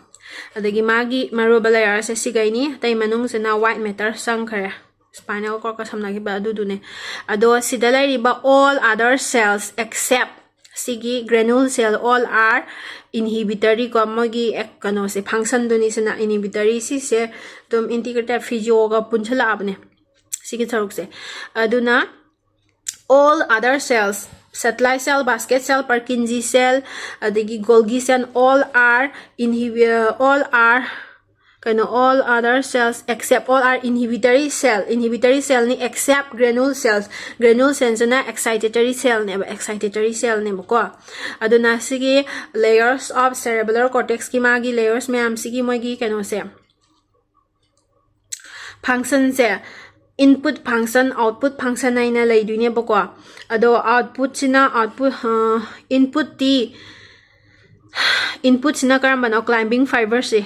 ꯑꯗꯒꯤ ꯃꯥꯒꯤ ꯃꯔꯨꯑꯣꯏꯕ layer ꯁꯦ ꯁꯤꯈꯩꯅꯤ, ꯑꯇꯩ ꯃꯅꯨꯡꯁꯤꯅ white matter ꯆꯪꯈ꯭ꯔꯦ꯫ Spinal cord ꯀ ꯁꯝꯅꯈꯤꯕ ꯑꯗꯨꯗꯨꯅꯦ꯫ ꯑꯗꯣ ꯁꯤꯗ ꯂꯩꯔꯤꯕ all other cells except ꯁꯤꯒꯤ granule cell, all are inhibitory ꯀꯣ, ꯃꯣꯏꯒꯤ ꯑꯦꯛ-, ꯀꯩꯅꯣꯁꯦ, function ꯗꯨꯅꯤ ꯁꯤꯅ inhibitory꯫ ꯁꯤꯁꯦ ꯑꯗꯨꯝ integrated physio ꯒ ꯄꯨꯟꯁꯤꯜꯂꯛꯑꯕꯅꯦ ꯁꯤꯒꯤ ꯁꯔꯨꯛꯁꯦ꯫ ꯑꯗꯨꯅ all other cells, satellite cell, basket cell, Purkinje cell, ꯑꯗꯒꯤ Golgi cell, all are inhibi-, all are ꯀꯩꯅꯣ, all other cells except, all are inhibitory cell, inhibitory cell ꯅꯤ except granule cells, granule cell ꯁꯤꯅ excitatory cell ꯅꯦꯕ, excitatory cell ꯅꯦꯕꯀꯣ꯫ ꯑꯗꯨꯅ ꯁꯤꯒꯤ layers of cerebellar cortex ꯀꯤ ꯃꯥꯒꯤ layers ꯃꯌꯥꯝꯁꯤꯒꯤ ꯃꯣꯏꯒꯤ ꯀꯩꯅꯣꯁꯦ, function ꯁꯦ input function, output function ꯍꯥꯏꯅ ꯂꯩꯗꯣꯏꯅꯦꯕꯀꯣ꯫ ꯑꯗꯣ output ꯁꯤꯅ, output, ꯑ, input ꯇꯤ, input ꯁꯤꯅ ꯀꯔꯝꯕꯅꯣ? Climbing fibers ꯁꯦ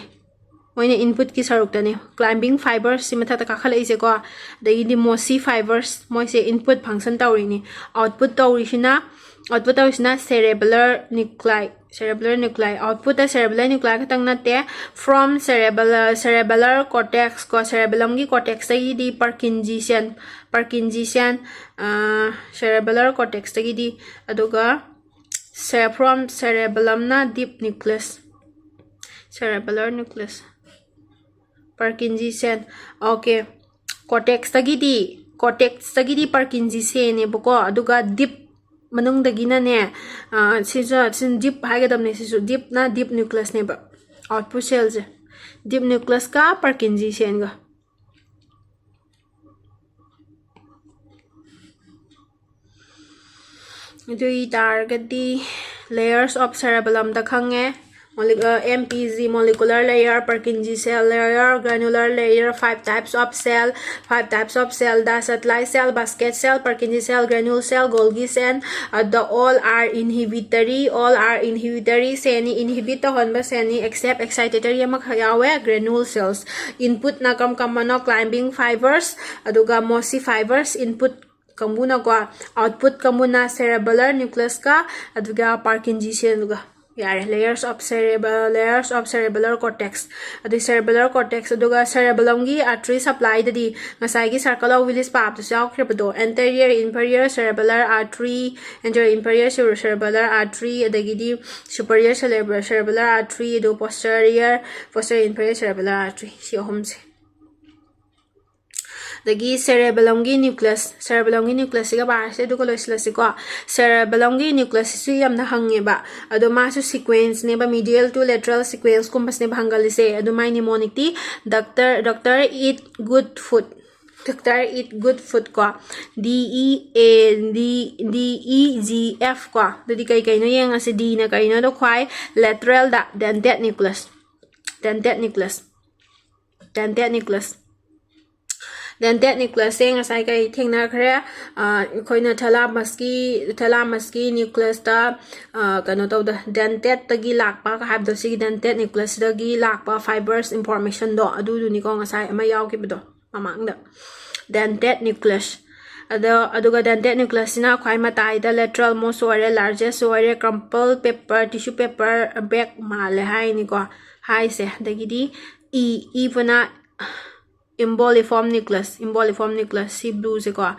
ꯃꯣꯏꯅ input ꯀꯤ ꯁꯔꯨꯛꯇꯅꯦ꯫ Climbing fibers ꯁꯤ ꯃꯊꯛꯇ ꯀꯥꯈꯠꯂꯛꯏꯁꯦꯀꯣ꯫ ꯑꯗꯒꯤꯗꯤ mossy fibers, ꯃꯣꯏꯁꯦ input function ꯇꯧꯔꯤꯅꯤ꯫ Output ꯇꯧꯔꯤꯁꯤꯅ, output ꯇꯧꯔꯤꯁꯤꯅ cerebellar nuclei, cerebellar nuclei꯫ Output ꯇ cerebellar nuclei ꯈꯛꯇꯪ ꯅꯠꯇꯦ, from cerebellar, cerebellar cortex ꯀꯣ, cerebellum ꯒꯤ cortex ꯇꯒꯤꯗꯤ Purkinje cell, Purkinje cell, ꯑ, cerebellar cortex ꯇꯒꯤꯗꯤ, ꯑꯗꯨꯒ ce-, from cerebellum ꯅ deep nucleus, cerebellar nucleus, Purkinje cell꯫ Okay, ꯀꯣꯔꯇꯦꯛꯁꯇꯒꯤꯗꯤ ꯀꯣꯔꯇꯦꯛꯁꯇꯒꯤꯗꯤ ꯄꯔꯀꯤꯟꯖꯤ ꯁꯦꯟꯅꯦꯕꯀꯣ꯫ ꯑꯗꯨꯒ ꯗꯤꯞ ꯃꯅꯨꯡꯗꯒꯤꯅꯅꯦ, ꯁꯤꯁꯨ ꯁꯤ ꯗꯤꯞ ꯍꯥꯏꯒꯗꯕꯅꯦ꯫ ꯁꯤꯁꯨ ꯗꯤꯞꯅ ꯗꯤꯞ ꯅ꯭ꯌꯨꯀ꯭ꯂꯁꯅꯦꯕ꯫ ꯑꯥꯎꯠꯄꯨꯠ ꯁꯦꯜꯁꯦ ꯗꯤꯞ ꯅ꯭ꯌꯨꯀ꯭ꯂꯁꯀ ꯄꯔꯀꯤꯟꯖꯤ ꯁꯦꯟꯒ꯫ ꯑꯗꯨ ꯑꯣꯏ ꯇꯥꯔꯒꯗꯤ layers of cerebellumꯗ ꯈꯪꯉꯦ꯫ Mole- uh, M P G, molecular layer, Purkinje cell layer, granular layer, five types of cell, five types of cell, the satellite cell, basket cell, Purkinje cell, granule cell, Golgi cell, ꯑꯗ all are inhibitory, all are inhibitory ꯁꯦꯅꯤ, inhibit ꯇꯧꯍꯟꯕ ꯁꯦꯅꯤ, except excitatory ꯑꯃꯈꯛ ꯌꯥꯎꯋꯦ, granule cells꯫ Inputꯅ ꯀꯝ ꯀꯝꯕꯅꯣ? Climbing fibers, ꯑꯗꯨꯒ mossy fibers input ꯀꯥꯡꯕꯨꯅꯀꯣ꯫ Output ꯀꯥꯡꯕꯨꯅ cerebellar nucleusꯀ ꯑꯗꯨꯒ Purkinje cellꯒ꯫ ꯌꯥꯔꯦ, layers of cerebral, layers of cerebellar cortex꯫ ꯑꯗꯨ cerebellar cortex ꯑꯗꯨꯒ cerebellumꯒꯤ artery supplyꯗꯗꯤ ꯉꯁꯥꯏꯒꯤ circle of Willis ꯄꯥꯕꯗꯁꯨ ꯌꯥꯎꯈ꯭ꯔꯕꯗꯣ, anterior inferior cerebellar artery, anterior inferior cere- cerebellar artery, ꯑꯗꯒꯤꯗꯤ superior cerebral- cerebellar artery, ꯑꯗꯨꯒ posterior posterior inferior cerebellar artery, ꯁꯤ ꯑꯍꯨꯝꯁꯦ꯫ ꯑꯗꯒꯤ cerebellumꯒꯤ nucleus, cerebellumꯒꯤ nucleusꯁꯤꯒ ꯄꯥꯔꯁꯦ, ꯑꯗꯨꯒ ꯂꯣꯏꯁꯤꯜꯂꯁꯤꯀꯣ꯫ Cerebellumꯒꯤ nucleusꯁꯤꯁꯨ ꯌꯥꯝꯅ ꯍꯪꯉꯦꯕ꯫ ꯑꯗꯣ ꯃꯥꯁꯨ sequenceꯅꯦꯕ, medial to lateral sequenceꯀꯨꯝꯕꯁꯤꯅꯦꯕ ꯍꯪꯒꯜꯂꯤꯁꯦ꯫ ꯑꯗꯨ ꯃꯥꯏ mnemonic ꯗꯤ doctor, doctor eat good food, doctor eat good food ꯀꯣ꯫ D E A, D, D E G F ꯀꯣ꯫ ꯑꯗꯨꯗꯤ ꯀꯩ ꯀꯩꯅꯣ ꯌꯦꯡꯉꯁꯤ꯫ Dꯅ ꯀꯩꯅꯣꯗꯣ ꯈ꯭ꯋꯥꯏ lateralꯗ dentate nucleus, dentate nucleus, dentate nucleus꯫ Dentate nucleusꯁꯦ ꯉꯁꯥꯏ ꯀꯩ ꯊꯦꯡꯅꯈ꯭ꯔꯦ? ꯑ, ꯑꯩꯈꯣꯏꯅ thalamusꯀꯤ, thalamusꯀꯤ nucleusꯇ, ꯑ, ꯀꯩꯅꯣ ꯇꯧꯗ, dentateꯇꯒꯤ ꯂꯥꯛꯄ ꯍꯥꯏꯕꯗꯣ, ꯁꯤꯒꯤ dentate nucleusꯁꯤꯗꯒꯤ ꯂꯥꯛꯄ fibers informationꯗꯣ, ꯑꯗꯨꯗꯨꯅꯤꯀꯣ ꯉꯁꯥꯏ ꯑꯃ ꯌꯥꯎꯈꯤꯕꯗꯣ ꯃꯃꯥꯡꯗ꯫ Dentate nucleus꯫ ꯑꯗꯣ, ꯑꯗꯨꯒ dentate nucleusꯁꯤꯅ ꯈ꯭ꯋꯥꯏ ꯃꯇꯥꯏꯗ lateral most ꯑꯣꯏꯔꯦ, largest ꯑꯣꯏꯔꯦ, crumpled paper, tissue paper bag ꯃꯥꯜꯂꯦ ꯍꯥꯏꯅꯤꯀꯣ ꯍꯥꯏꯁꯦ꯫ ꯑꯗꯒꯤꯗꯤ E, ꯏꯕꯅ emboliform nucleus, emboliform nucleus, ꯁꯤ blueꯁꯦꯀꯣ,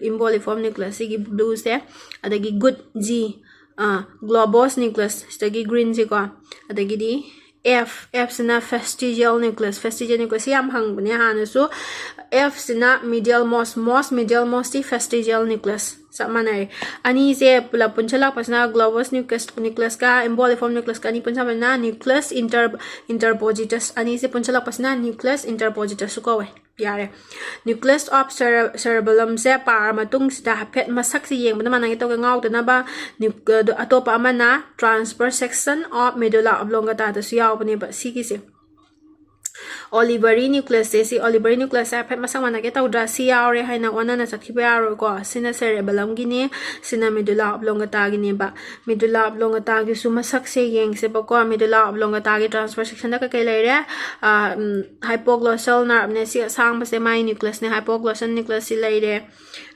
emboliform nucleus, ꯁꯤꯒꯤ blueꯁꯦ꯫ ꯑꯗꯒꯤ good, G, ꯑꯥ, globose nucleus, ꯁꯤꯗꯒꯤ greenꯁꯦꯀꯣ꯫ ꯑꯗꯒꯤꯗꯤ F, F ꯁꯤꯅ fastigial nucleus, fastigial nucleus ꯁꯤ ꯌꯥꯝ ꯍꯪꯕꯅꯦ ꯍꯥꯟꯅꯁꯨ꯫ F ꯁꯤꯅ medial most, most medial most T fastigial nucleus ꯆꯞ ꯃꯥꯟꯅꯩ꯫ ꯑꯅꯤꯁꯦ ꯄꯨꯂꯞ ꯄꯨꯟꯁꯤꯜꯂꯛꯄꯁꯤꯅ globus nucleus, nucleus ꯀ emboliform nucleus ꯀ ꯑꯅꯤ ꯄꯨꯟꯁꯤꯜꯂꯛꯄꯁꯤꯅ nucleus inter-, interpositus, ꯑꯅꯤꯁꯦ ꯄꯨꯟꯁꯤꯜꯂꯛꯄꯁꯤꯅ nucleus interpositus ꯁꯨ ꯀꯧꯋꯦ꯫ ꯌꯥꯔꯦ꯫ Nucleus of cere-, cerebellum ꯁꯦ ꯄꯥꯔ ꯃꯇꯨꯡꯁꯤꯗ ꯍꯥꯏꯐꯦꯠ ꯃꯁꯛꯁꯦ ꯌꯦꯡꯕꯗ ꯃꯥꯟꯅꯒꯦ ꯇꯧꯒꯦ ꯉꯥꯎꯗꯅꯕ, nu-, ꯑꯗꯣ ꯑꯇꯣꯞꯄ ꯑꯃꯅ transverse section of medulla oblongata ꯗꯁꯨ ꯌꯥꯎꯕꯅꯦꯕ ꯁꯤꯒꯤꯁꯦ꯫ Olivary nucleus ꯁꯦ, ꯁꯤ olivary nucleus ꯁꯦ ꯍꯥꯏꯐꯦꯠ ꯃꯁꯛ ꯃꯥꯟꯅꯒꯦ ꯇꯧꯗ꯭ꯔꯥ? ꯁꯤ ꯌꯥꯎꯔꯦ ꯍꯥꯏꯅ ꯑꯣꯟꯅꯅ ꯆꯠꯈꯤꯕ ꯌꯥꯔꯣꯏꯀꯣ꯫ ꯁꯤꯅ cerebellum ꯒꯤꯅꯤ, ꯁꯤꯅ medulla oblongata ꯒꯤꯅꯦꯕ꯫ Medulla oblongata ꯒꯤꯁꯨ ꯃꯁꯛꯁꯦ ꯌꯦꯡꯁꯦꯕꯀꯣ꯫ Medulla oblongata ꯒꯤ transverse section ꯗ ꯀꯩꯀꯩ ꯂꯩꯔꯦ? ꯑꯥ, ꯎꯝ, hypoglossal nerve ꯅꯦ, ꯁꯤ ꯑꯁꯥꯡꯕꯁꯦ ꯃꯥꯏ nucleus ꯅꯦ, hypoglossal nucleus ꯁꯤ ꯂꯩꯔꯦ꯫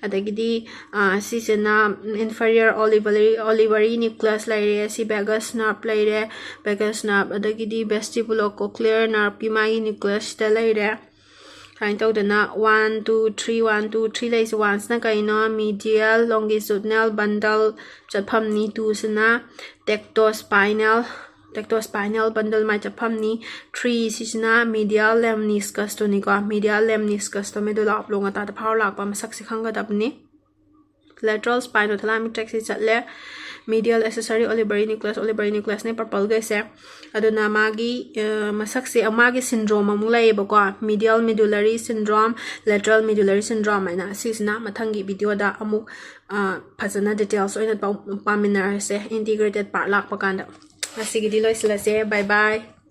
ꯑꯗꯒꯤꯗꯤ, ꯑꯥ, ꯁꯤꯁꯤꯅ inferior olivary, olivary nucleus ꯂꯩꯔꯦ, ꯁꯤ vagus nerve ꯂꯩꯔꯦ, vagus nerve, ꯑꯗꯒꯤꯗꯤ vestibulocochlear nerve ꯀꯤ ꯃꯥꯒꯤ nucleus ꯁꯤꯗ ꯂꯩꯔꯦ꯫ ꯁꯨꯃꯥꯏꯅ ꯇꯧꯗꯅ one, two, three, one, two, three ꯂꯩꯁꯦ꯫ One ꯁꯤꯅ ꯀꯩꯅꯣ? Medial longitudinal bundle ꯆꯠꯐꯝꯅꯤ꯫ Two ꯁꯤꯅ tectospinal, tectospinal bundle ꯃꯥꯏ ꯆꯠꯐꯝꯅꯤ꯫ Three ꯁꯤꯁꯤꯅ medial lemniscus ꯇꯨꯅꯤꯀꯣ, medial lemniscus ꯇꯣ medulla oblongata ꯗ ꯐꯥꯎꯔ ꯂꯥꯛꯄ ꯃꯁꯛꯁꯦ ꯈꯪꯒꯗꯕꯅꯤ꯫ Lateral spinothalamic tract ꯁꯤ ꯆꯠꯂꯦ꯫ Medial accessory olivary nucleus, olivary nucleus ꯅꯦ purple ꯈꯩꯁꯦ꯫ ꯑꯗꯨꯅ ꯃꯥꯒꯤ, ꯑ, ꯃꯁꯛꯁꯦ, ꯃꯥꯒꯤ syndrome ꯑꯃꯨꯛ ꯂꯩꯌꯦꯕꯀꯣ, medial medullary syndrome, lateral medullary syndrome ꯍꯥꯏꯅ꯫ ꯁꯤꯁꯤꯅ ꯃꯊꯪꯒꯤ video ꯗ ꯑꯃꯨꯛ, ꯑ, ꯐꯖꯅ details ꯑꯣꯏꯅ ꯄꯥꯎ-, ꯄꯥꯃꯤꯟꯅꯔꯁꯦ, integrated part ꯂꯥꯛꯄ ꯀꯥꯟꯗ꯫ ꯉꯁꯤꯒꯤꯗꯤ ꯂꯣꯏꯁꯤꯜꯂꯁꯦ꯫ Bye bye꯫